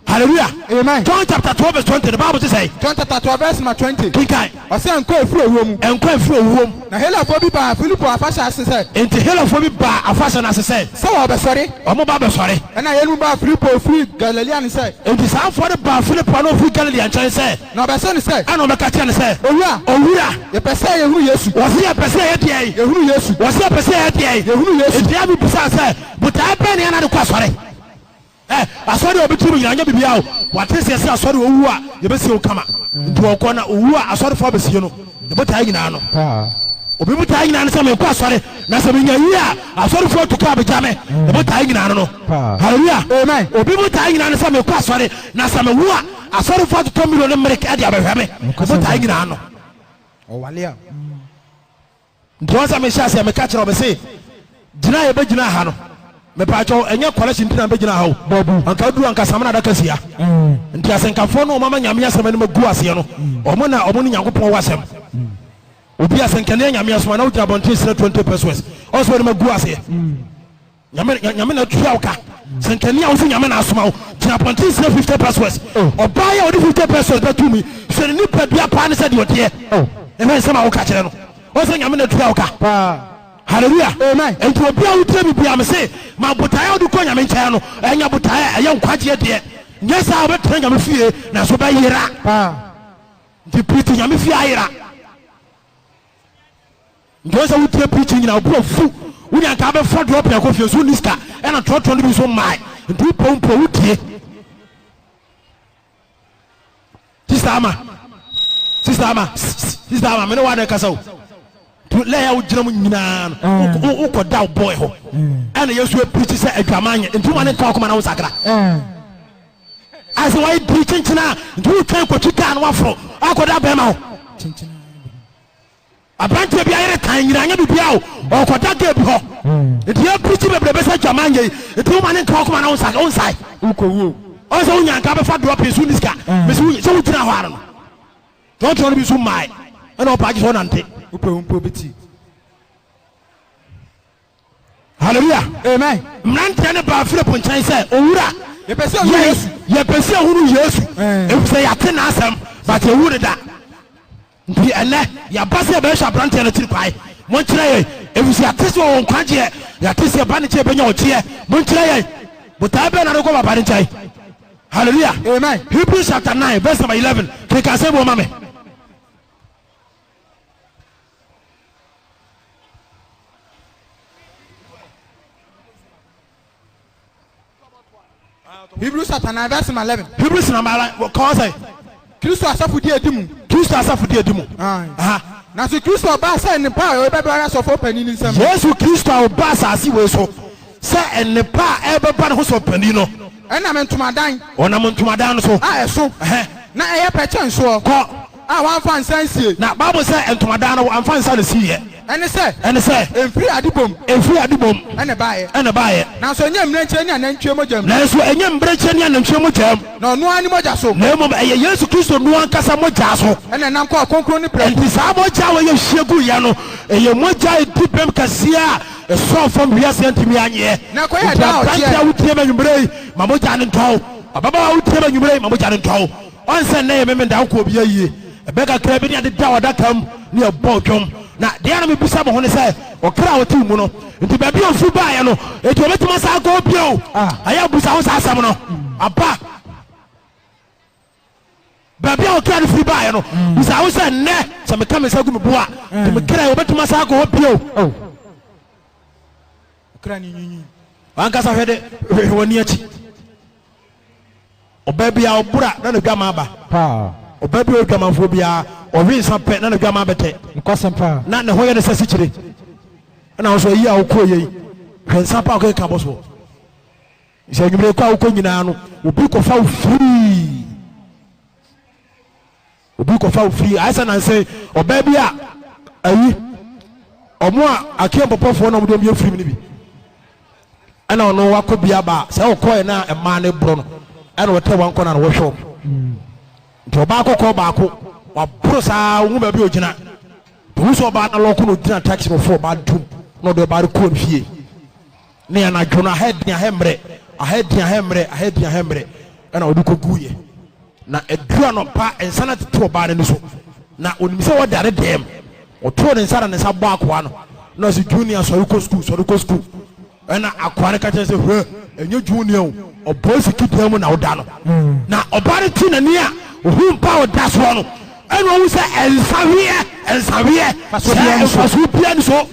Hallelujah. Amen. John chapter 12 verse 20 the Bible say sɛ. John chapter 12 verse number 20. Kenkan. Ɔsɛ nkwa efiri owuo mu. Nkwa efiri owuo mu. Na Helafoɔ bi baa Filipo afahyɛ ase sɛ. Nti Helafoɔ bi baa afahyɛ no ase sɛ. Sɛ wɔbɛsɔre. Wɔn ba bɛsɔre. Ɛna yɛn mu baa Filipo ofiri Galilea no sɛ. Nti saa nfoɔ no baa Filipo a na ofiri Galilea nkyɛn sɛ. Na ɔbɛse no sɛ. Ɛna ɔbɛka kyerɛ no sɛ. Owura. Owura. Yɛpɛ sɛ yɛhunu Yesu. Wɔse yɛpɛ sɛ yɛyɛ deɛn? Yɛhunu Yesu. Wɔse yɛpɛ sɛ yɛyɛ deɛn? Yɛhunu Yesu. Nti Abi bisaa sɛ, Botaeɛ bɛn na yɛn na de kɔ asɔre? Ɛ, asɔre a obi te mu nyinaa, nyɛ biribiara o. Wate sɛ yɛse asɔre owu a, yɛbɛsie wo kama. Nti ɔkɔ na owu a, asɔrefoɔ abɛsie no. Ne botaeɛ nyinaa no. Obi botaeɛ nyinaa ne sɛ mekɔ asɔre, na sɛ menya yie a, asɔrefoɔ atu kaa bɛgya me. Ne botaeɛ nyinaa no no. Hallelujah. Amen. Obi botaeɛ nyinaa ne sɛ mekɔ asɔre, na sɛ mewu a, asɔrefoɔ atotɔ milo ne milk de abɛhwɛ me. Ne botaeɛ nyinaa no. Ɔwale a. Nti wɔn sɛ mehyɛ aseɛ meka kyerɛ wɔn mese gyina a yɛbɛgyina ha no mepaakyɛw ɛnyɛ kɔlɛhye nti na mebɛgyina ha o anka aduru anka samina adaka si ha nti asɛnkafoɔ no ɔmama nyame asɛm anim agu aseɛ no ɔmo na ɔmo ne nyankopɔn wɔ asɛm obi asɛnkani nyame asoma na wogyina abɔnten srɛ 20 pesos ɔsɛ anim agu aseɛ Nyame Nyame na atua wo ka. Sɛ nka ni a wosi Nyame na asoma wo. Gyina abɔnten srɛ 50 pesos. Ɔbaa yi a ɔde 50 pesos bɛto mu yi, hwɛ ne nipadua paa ne sɛdeɛ ɔteɛ. Ɛhwɛ nsɛm a woka kyerɛ no. Ɔsɛ Nyame na atua wo ka. Hallelujah. Amen. Enti obi a wotie me biara mese ma botaeɛ a wode kɔ Nyame nkyɛn no ɛnyɛ botaeɛ a ɛyɛ nkwagyeɛ deɛ. Nyɛ saa a wobɛtena Nyame fie nanso wobɛyera. Nti preach Nyame fie ayera. Nti ɔsɛ wotie preaching nyina wo bo afu wonya nka abɛfa drop akɔ fie nso wonni sika ɛna trɔtrɔ no bi nso mmae nti wopɛ mpo wotie. Sister Ama Sister Ama Sister Ama mene wa na ɛkasa o nti lɛyɛ a wogyina mu nyinaa no wokɔ da wo boy hɔ ɛna yɛsu apirikyi sɛ adwaman nyɛ nti woma ne nka wakoma na wo sakra ayɛ sɛ wayɛ diri kyenkyena nti wotwɛn kɔtwi kaa no waforo akɔda bɛrima hɔ. Abranteɛ bi ayere tan nyina anyɛ biribiaa o ɔkɔda girl bi hɔ nti yɛ preachi bebrebe sɛ dwaman nyɛ yi nti woma ne nka wakoma na wonsa wonsae Wokɔwu o. Ɔn sɛ wonya nka bɛfa dropping so wonni sika mesi wo sɛ wogyina hɔ ara no trɔtrɔ no bi nso mmae ɛna ɔpa agye sɛ ɔnante. Wopɛ wo mpo bɛti. Hallelujah. Amen. Mmeranteɛ no baa Filipo nkyɛn sɛ, Owura, Yɛpɛ sɛ yɛhunu yɛn, Yesu. yɛpɛ sɛ yɛhunu Yesu, Ɛɛ. efisɛ yɛate n'asɛm, but yɛnhu no da. Nti ɛnnɛ, yɛaba sɛ yɛbɛhwehwɛ aberanteɛ no akyiri kwan. Monkyerɛ yɛn, efisɛ yɛate sɛ ɔwɔ nkwagyeɛ, yɛate sɛ yɛba ne nkyɛn yɛbɛnya ɔgyeɛ. Monkyerɛ yɛn, botaeɛ bɛn na wode kɔ papa no nkyɛn? Hallelujah. Amen. Hebrews chapter 9 verse number 11. Kenkan asɛm bi wɔ ma me. Hebrews chapter 9 verse number 11. Hebrews number 11 kɔɔ sɛ. Kristo asafo di edi mu. Kristo asafo di edi mu. Na so Kristo ɔbaa sɛ nnepa a ɛbɛba asɔfoɔ panin nsam. Yesu Kristo a ɔba asase wei so sɛ nnepa a ɛbɛba ne ho sɛ ɔpanin no. Ɛnam ntomadan. Ɔnam ntomadan no so. A ɛso. Na ɛyɛ pɛ kyɛn soɔ. Kɔ. A wɔamfa nsa ansie. Na Bible sɛ ntomadan no wɔamfa nsa na esiiɛ. Ɛne sɛ. Ɛne sɛ. Ɛmfiri adebɔ mu. Ɛmfiri adebɔ mu. Ɛna ɛbaeɛ. Ɛna ɛbaeɛ. Nanso ɛnyɛ mmirekyie ne anantwie mogya mu. Nanso ɛnyɛ mmirekyie ne anantwie mogya mu. Na ɔno ara ne mogya so. Na mmom ɛyɛ Yesu Kristo no ankasa mogya so. Ɛna ɛnam kɔɔ kronkron no prɛko. Enti saa mogya a wɔyɛ hwie guiɛ no, ɛyɛ mogya a ɛdi bem kɛseɛ a ɛsɔɔ fam wiase antumi anyeɛ. Na ɛkɔyɛɛ Enti daa aberanteɛ ɔgyeɛ. a wotie me anwummerɛ yi, ma mogya no ntɔ wo. Ababaawa a wotie me anwummerɛ yi, ma mogya no ntɔ wo. Ɔn sɛ nnɛ yɛ Memenda wokɔ obi ayie, ɛbɛ kakra bi ne ade da w'adaka mu ne yɛbɔ dwom. Na deɛ na mebisa mo ho ne sɛ, ɔkra a ɔte wo mu no, nti baabi a ɔfiri baeɛ no, enti ɔbɛtumi asan akɔ hɔ bio? Ɛyɛ a busa ho saa asɛm no. Aba. Baabi a ɔkra no firi baeɛ no, busa ho sɛ, nnɛ sɛ meka me nsa gu me bo a, nti me kra yi ɔbɛtumi asan akɔ hɔ bio? Ɔkra no nyinyin. W'ankasa hwɛ de, hwehwɛ w'ani akyi. Ɔbaa biara ɔboro a na n'adwaman aba. Ɔbaa bi a ɔyɛ dwamanfoɔ biara ɔwe nsa pɛ na n'adwaman bɛtɛ. Na ne ho yɛ no sɛ sikyire. Ɛna wo nso ayi a wokɔɔ yei hwɛ nsa pa a wokeka bɔ soɔ. Sɛ anwummerɛ kɔ a wokɔ nyinaa no obi kɔfa wo firii. Obi kɔfa wo fie ayɛ sɛ nansa yi ɔbaa bi a ayi ɔmo a akeɛ mpɔpɔfoɔ na ɔmo de ɔmo yɛ firim no bi ɛna ɔno wakɔ bi aba sɛ ɔkɔɛ na mmaa no borɔ no ɛna ɔtɛ wɔn kɔ na wɔhwɛ ɔmo nti ɔbaa kɔkɔɔ baako waboro saa ohun baabi ogyina ohun sɛ ɔbaa no alɔko na ogyina taxi no fo ɔbaa no tum na ɔde ɔbaa no kɔɔ ne fie. Ne anadwo no, aha din, aha mmerɛ, aha din, aha mmerɛ, aha din, aha mmerɛ, ɛna ɔde kɔguiɛ. Na ɛduru anɔpa, nsa no tete ɔbaa no ani so. Na ɔnim sɛ ɔda ne dɛm. Ɔtoo ne nsa na ne nsa bɔ akoa no. Na ɔse, Junior, sɔre kɔ sukuu, sɔre kɔ sukuu. Ɛna akoa no ka kyerɛ sɛ, Hwɛ, ɛnyɛ Junior o, ɔbɔɔ siki dan mu na woda no. Na ɔbaa no te n'ani a, ɔhu mpa a ɔda soɔ no, ɛna ɔhu sɛ nsaweɛ, nsaweɛ, sɛ mfasoɔ biara ni so.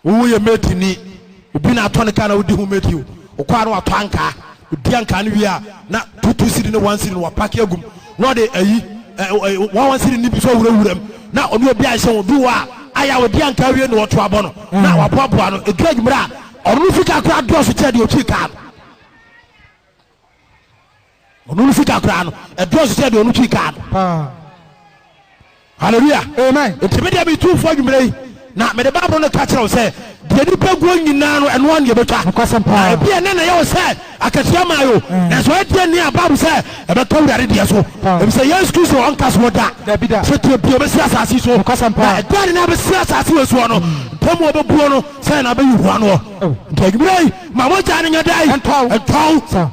Wowo yɛ mate ni obi na atɔ ne kaa na wodi ho mate o okɔ a na watɔ ankaa odi ankaa no wie a na tutu siri ne one siri no wapake agum na ɔde ayi ɛ one one siri ne bi so awurawura mu na ɔne obi ahyɛ wɔn bi wɔ a ayɛ a ɔdi ankaa wie na ɔto abɔ no na waboaboa no edu anwummerɛ a ɔno no sika koraa dɔɔso kyɛn deɛ ɔtwi kaa no. Ɔno no sika koraa no ɛdɔɔso sɛ deɛ ɔno twi kaa no. Hallelujah. Amen. Nti me deɛ metu fo anwummerɛ yi na mede Bible no ka kyerɛ wo sɛ deɛ nipa guo nyinaa no ɛno ara na yɛbɛtwa. Nokwasɛm Na paa. ebi ɛnɛ na ɛyɛ wo sɛ akatua maa yo nanso ɛdeɛ nni a Bible sɛ ɛbɛka Awurade deɛ so. Paa. Efisɛ Yesu Kristo ɔnka soɔ da. Dabi da. Sɛ deɛ bia ɔbɛsi asase yi so. Nokwasɛm Na paa. ɛda ne nan bɛsi asase wɔ soɔ no ntam a ɔbɛbuo no sɛ na bɛyi hua noɔ. Oh. Nti anwummerɛ yi ma mogya no nyɛ dɛn? Ɛntɔ wo. Ɛntɔ wo. Sa.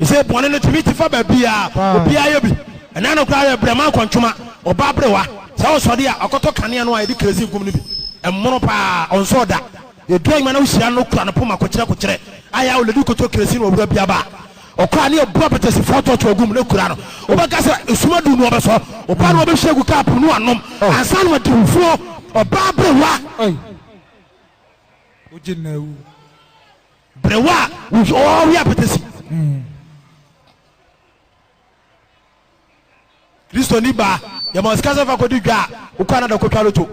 Sɛ bɔne no tumi te fa baabiara, obiara yɛ bi. Ɛnna no koraa yɛ brɛma akɔntwoma, ɔba aberewa. Sɛ ɔsɔre a, ɔkɔtɔ kanea no a yɛde kerosene gum no bi. Ɛmmono paa, ɔnsɔɔ da. Yɛdu anwuma na wohyia no kura no poma kokyerɛ kokyerɛ. Ayɛ a oledi kɔtɔ kerosene wɔ wura bi aba a, ɔkɔ a ne yɛbu apɛtɛsifoɔ tɔɔto agu mu na kura no. Wobɛka sɛ esum adu no ɔbɛsɔ. Ɔba no ɔbɛhwie agu cup mu na wanom ansa na wadi fufuo. Ɔba aberewa. Wogye no awu. Berewa a ɔwe apɛtɛsi. Kristoni baa, yɛma sika sɛ fa kɔdi dwa a, wokɔ anada kɔtwa loto.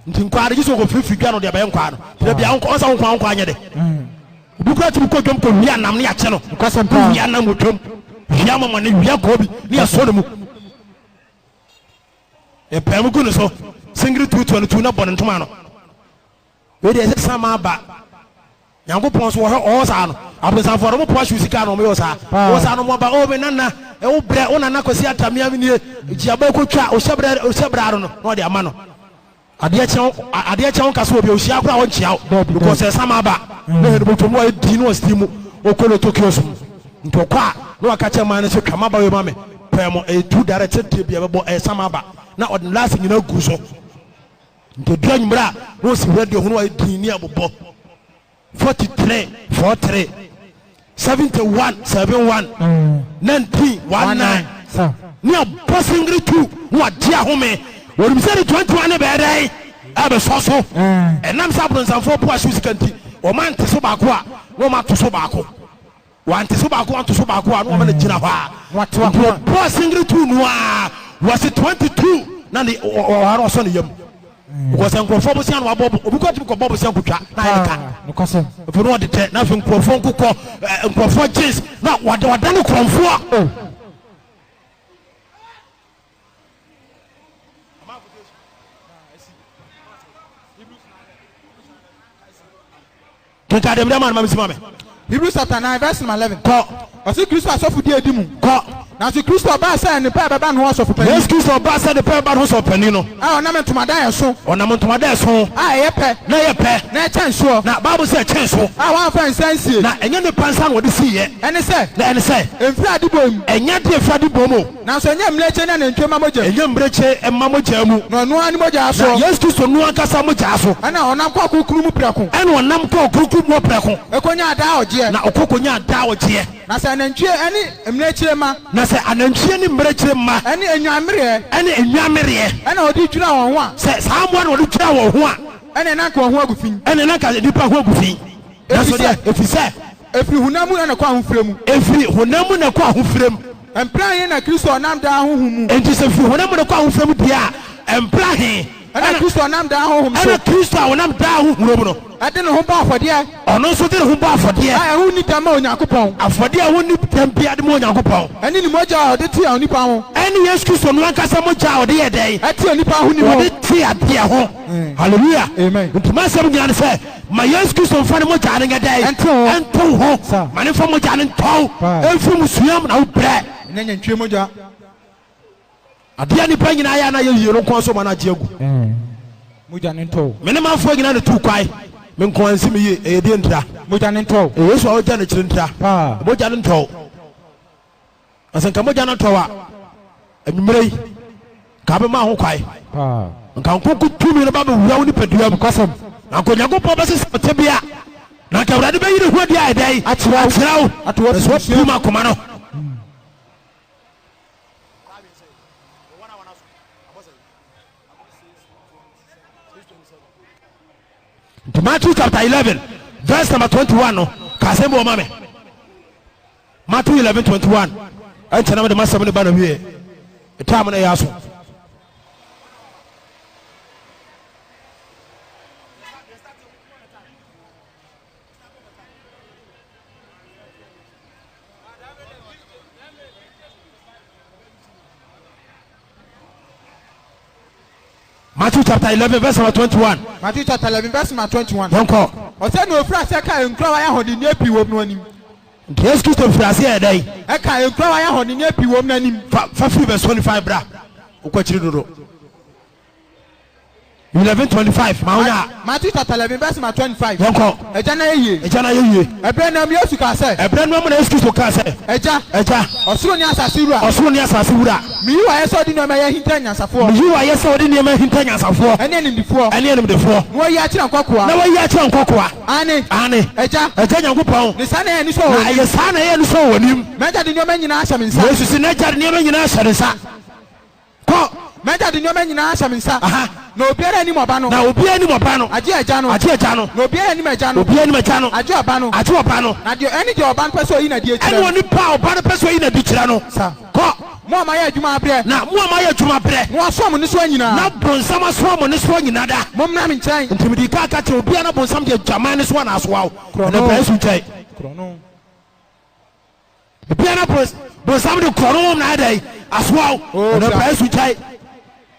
Nti nkwaa no gye sɛ ɔkɔfirifiri dwa no de abɛyɛ nkwaa no. Nti da bia ɔnsa wo nkwaa wo nkwaa nyɛ dɛ. Obi koraa tumi kɔ dwam kɔwia nam ne yɛakye no. Wia nam wɔ dwam, wia mɔmɔne, wia kɔɔ bi ne yɛasɔ ne mu. Yɛpaa mu gu ne so, singiri tuutua no tu na bɔ ne ntoma ano. Wei deɛ ɛsɛ sama ba. Nyankopɔn so wɔhwɛ ɔwɔ saa no. Abonsamfoɔ no wɔn po ahyew sika na wɔn yɛ ɔsaa. Wɔ saa no wɔn aba oh me nana ɛwo brɛ wo nana Kwasi Atta mea me nie gye aba kɔ twa ohyɛ brɛ ohyɛ brɛ ano no na ɔde ama no. Adeɛ kyɛ wo adeɛ kyɛ wo nka so obi ohyia koraa ɔnkyea wo because ɛsɛ sama ba. Na hɛn bɔtɔ mu ayɛ din na ɔsiti mu ɔkɔ loto kiosk mu. Nti ɔkɔ a na waka kyerɛ man no sɛ twa maba wei ma me pɛɛ mo ɛyɛ two direct sɛ deɛ bi ɛbɛbɔ ɛyɛ sama ba na ɔde last nyinaa gu so. Nti ɛduru anwummerɛ a, na ɔsi radio ho na wayɛ dinn ne abobɔ 43, 43, 71, 71, 19, 19. Ne abɔ singiri tu na wagye ahome. Wɔnim sɛ ne 21 ne bɛyɛ dɛn ɛbɛsɔ so. Ɛnam sɛ abonsamfoɔ po ahyew sika nti, wɔn ante so baako a na wɔn ato so baako. Wɔante so baako anto so baako a na wɔma no gyina hɔ a. Nti wɔbɔɔ singiri tu no a wɔsi 22 na ne ɔha no ɔsɔ ne yam. Because nkurɔfoɔ bosea na wabɔ obi kɔ tumi kɔbɔ bosea nkotwa na ayɛ ne ka. Afei na ɔde tɛ na afei nkurɔfoɔ nkokɔ nkurɔfoɔ jeans na wɔde ɔda ne korɔmfoɔ. Kenkan deɛ mede ama no ma me si ma me. Hebrews chapter 9 verse number 11. Kɔ. Ɔsi Kristo asɔfo di edi mu. Kɔ. Nanso Kristo ɔbaa sɛ ne pɛ bɛba ne ho ɔsɔfo panin. Yesu Kristo ɔbaa sɛ ne pɛ bɛba ne ho sɔfo panin no. A ɔnam ntomadan ɛso. Ɔnam ntomadan ɛso. A ɛyɛ pɛ. Na ɛyɛ pɛ. Na ɛkyɛn soɔ. Na Bible sɛ ɛkyɛn so. A wɔamfa nsa ansie. Na ɛnyɛ nnipa nsa na wɔde siiɛ. Ɛne sɛ. Na ɛne sɛ. Ɛmfiri adebɔ mu. Ɛnyɛ adeɛ ɛfiri adebɔ mu. Nanso ɛnyɛ mmirekyie ne anantwie mma mogya mu. Ɛnyɛ mmirekyie mma mogya mu. Na ɔno ara ne mogya soɔ. Na Yesu Kristo no ankasa mogya so. Ɛna ɔnam kɔɔ kronkron mu prɛko. Ɛna ɔnam kɔɔ kronkron mu prɛko. Ɛkɔnyaa daa ɔgyeɛ. Na ɔkɔ kɔnyaa daa ɔgyeɛ. Na sɛ anantwie ne mmirekyie mma. Na sɛ anantwie ne mmirekyie mma. Ɛne nnwammereɛ. Ɛne nnwammereɛ. Ɛna ɔde dwira wɔn ho a. Sɛ saa mmoa na ɔde dwira wɔn ho a. Ɛne na anka wɔn ho agu fi. Ɛne na anka nnipa ho agu fi. Nanso deɛ, ɛfiri sɛ. Ɛfiri honam mu na ɛkɔ ahofire mu. Ɛfiri honam mu na ɛkɔ ahofire mu. Mprɛ ahe na Kristo a ɔnam daa Honhom mu. Enti sɛ ɛfiri honam mu na ɛkɔ ahofire mu deɛ a, mprɛ ahe. Na Kristo a ɔnam daa Honhom so. Ɛna Kristo a ɔnam daa Honhom mu no. De ne ho bɔ afɔdeɛ. Ɔno nso de ne ho bɔ afɔdeɛ. A ɛho nni dɛm ma Onyankopɔn. Afɔdeɛ a ɛho nni dɛm biara de ma Onyankopɔn. Ɛne ne mogya a ɔde tee onipa ho. Ɛne Yesu Kristo no ankasa mogya a ɔde yɛɛ dɛn? Ɛtee onipa ho nim ho. Ɔde tee adeɛ ho. Hallelujah. Amen. Nti m'asɛm nyinaa ne sɛ, ma Yesu Kristo mfa ne mogya no nyɛ dɛn? Ɛnte wo ho. Ɛnte wo ho. Ma ne mfa mogya no ntɔ wo. Ɛmfiri mmusua mu na wo brɛ. Ɛnyɛ nantwie mogya. Adeɛ a nnipa nyinaa yɛ a na yɛ yie no nko ara so ma no agye agu. Mogya no ntɔ wo. Me ne manfoɔ nyinaa na tuu kwae. Me nko ara nsi me yie. Ɛyɛ deɛ ntira. Mogya no ntɔ wo. Ɛyɛ Yesu a ɔgya n'akyiri ntira. Mogya no ntɔ wo. Na sɛ nka mogya no atɔ wo a, anwummerɛ yi, nka wobɛma ho kwae. Nka nkonko tumi no ba bɛwura wo nipadua mu. Na nka Onyankopɔn bɛsesa wo tebea. Na nka Awurade bɛyi ne ho adi ayɛ dɛn? Akyerɛ wo. Na sɛ wapirim akoma no. Nti Matthew chapter 11 verse number 21 no, ka asɛm bi wɔ ma me. Matthew 11 21 ɛnkyɛ na mede m'asɛm no ba na wie time no ɛyɛ aso. Matthew chapter 11 verse number 21. Matthew chapter 11 verse number 21. Yɛnkɔ. Ɔsɛ na ofiri aseɛ kaa nkuro a wɔayɛ ahɔnenneɛ pii wɔ mu no anim. Nti Yesu Kristo firi aseɛ yɛ dɛn? Ɛkaa nkuro a wɔayɛ ahɔnenneɛ pii wɔ mu no anim. Fa fa firi verse 25 bra. Wokɔ akyiri dodo. 11:25 ma wonya. Matthew chapter 11 verse number 25. Yɛnkɔ. Agya no ayɛ yie. Agya no ayɛ yie. Ɛberɛ no mu Yesu kaa sɛ. Ɛberɛ no mu na Yesu Kristo kaa sɛ. Agya. Agya. Ɔsoro ne asase wura. Ɔsoro ne asase wura. Meyi wo ayɛ sɛ wode nneɛma yi ahinta anyansafoɔ. Meyi wo ayɛ sɛ wode nneɛma ahinta anyansafoɔ. Ɛne animdefoɔ. Ɛne animdefoɔ. Na woayi akyerɛ nkɔkoaa. Na woayi akyerɛ nkɔkoaa. Aane. Aane. Agya. Agya Nyankopɔn. Ne saa na ɛyɛ anisɔ wɔ w'anim. Na ɛyɛ saa na ɛyɛ anisɔ wɔ w'anim. M'agya de nneɛma nyinaa ahyɛ me nsa. Yesu se n'Agya de nneɛma nyinaa ahyɛ ne nsa. Kɔ! M'Agya de nneɛma nyinaa ahyɛ me nsa. Aha. Na obiara nnim Ɔba no. Na obiara nnim Ɔba no. Agye Agya no. Agye Agya no. Na obiara nnim Agya no. Obiara nnim Agya no. Agye Ɔba no. Agye Ɔba no. Na deɛ, ɛne deɛ Ɔba no pɛ sɛ ɔyi no adi kyerɛ Ɛne no. onipa a Ɔba no pɛ sɛ ɔyi no adi kyerɛ no. Sa. Kɔ! Mo a moayɛ adwuma abrɛ. Na mo a moayɛ adwuma abrɛ. Na wɔasoa mo nnesoa nyinaa. Na bonsam asoa mo nnesoa nyinaa da. Mommra me nkyɛn. Nti medii kan ka kyerɛɛ obiara na bonsam de adwaman nnesoa na asoa wo. Korɔno. Ɛnɛ bra Yesu nkyɛn. Korɔno. Ebia na bonsam de korɔno wɔm na ayɛ dɛn asoa wo. Oh, Ɛnɛ bra Yesu nkyɛn.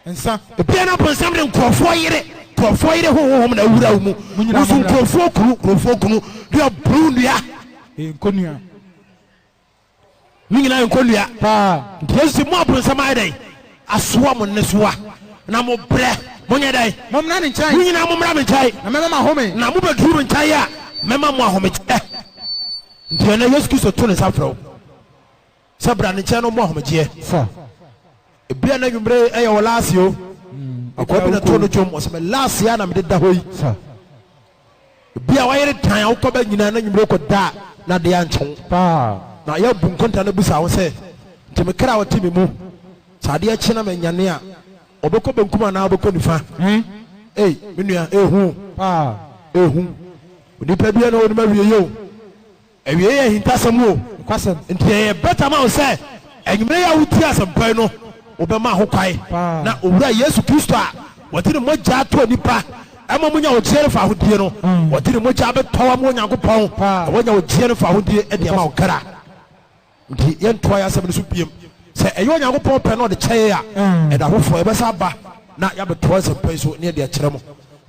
Nsa. Ebia na bonsam de nkurɔfoɔ yere, nkurɔfoɔ yere ho honhom na awura wo mu. Mo nyinaa Woso mommra. nkurɔfoɔ kunu, nkurɔfoɔ kunu de aburu nnua. Nkonnua. Ne nyinaa yɛ nkonnua. Paa. Nti Yesu se mo a bonsam ayɛ dɛn asoa mo nnesoa na mo brɛ, monyɛ dɛn? Mommra me nkyɛn. Mo nyinaa mommra me nkyɛn. Na mɛma mo ahome. Na mobɛduru me nkyɛn a, mɛma mo ahomegyeɛ. Nti ɛnnɛ Yesu Kristo to ne nsa frɛ wo sɛ bra ne nkyɛn na ɔmmɔ ahomegyeɛ. Sa. Ebia na anwummere yi ɛyɛ wo laase o. Akoa bi na too no dwom, ɔsɛ me laase a na mede da hɔ yi. Sa. Ebia wayere dan a wokɔ bɛ nyinaa na anwummere wokɔ da a na adeɛ ankye wo. Paa. Na yɛabu nkonta no bisa wo sɛ, nti me kra a ɔte me mu? Sɛ adeɛ kye na manyane a, ɔbɛkɔ benkum anaa ɔbɛkɔ nifa? Ei, me nua, ehu o. Ehu. Onipa biara na ɔnim awieeɛ o. Awiei yɛ ahintasɛm o. Nokwasɛm. Nti ɛyɛ better ma wo sɛ anwumerɛ yi a wotie asɛmpa yi no, wobɛma ho kwan na Owura Yesu Kristo a wɔde ne mogya tɔɔ nnipa ma wɔnya ogyeɛ ne fahodie no, wɔde ne mogya abɛtɔ wo ama Onyankopɔn na woanya ogyeɛ ne fahodie de ama wo kra. Nti yɛntoa yɛn asɛm no so biom. Sɛ ɛyɛ Onyankopɔn pɛ na ɔde kyɛ yɛn a, ɛda foforɔ yɛbɛsan aba na yɛabɛtoa nsɛmpa yi so na yɛde akyerɛ mo.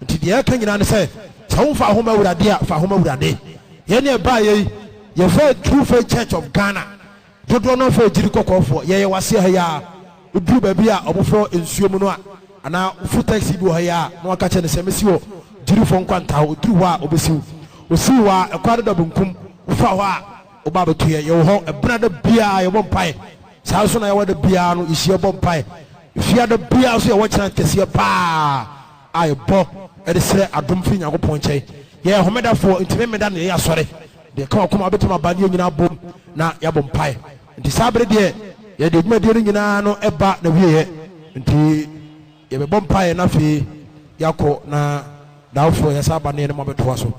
Nti deɛ yɛka nyinaa ne sɛ, sɛ womfa wo ho ma Awurade a, fa wo ho ma Awurade. Yɛn deɛ ɛbaeɛ yi, yɛfrɛ True Faith Church of Ghana. Dodoɔ no ara frɛ Gyidi Kɔkɔɔfoɔ. Yɛyɛ wɔ aseɛ ha yi ara. Woduru baabi a wɔfrɛ nsuo mu no a, anaa woforo taxi bi wɔ ha yi ara a, na waka kyerɛ no sɛ mɛsi wɔ Gyidifoɔ nkwanta hɔ. Ɔduru hɔ a, ɔbɛsi wo. Ɔsii hɔ a, ɛkwan no da benkum. Wofa hɔ a, Woba abɛto yɛn. Yɛwɔ hɔ ɛbena da biara yɛbɔ mpaeɛ. Saa nso na yɛwɔ da biara no yɛhyia bɔ mpaeɛ. Efia da biara nso yɛwɔ kyena kɛseɛ paa a yɛbɔ de srɛ adom firi Nyankopɔn nkyɛn. Yɛyɛ homedafoɔ nti memeda na yɛyɛ asɔre. Deɛ ɛka wakoma wobɛtumi aba ne yɛn nyinaa abom na yɛabɔ mpaeɛ. Nti saa bere deɛ yɛde dwumadie no nyinaa no ba n'awieɛ. Nti yɛbɛbɔ mpaeɛ na afei yɛakɔ na dawofoɔ yɛsan aba ne yɛne mo abɛtoa so.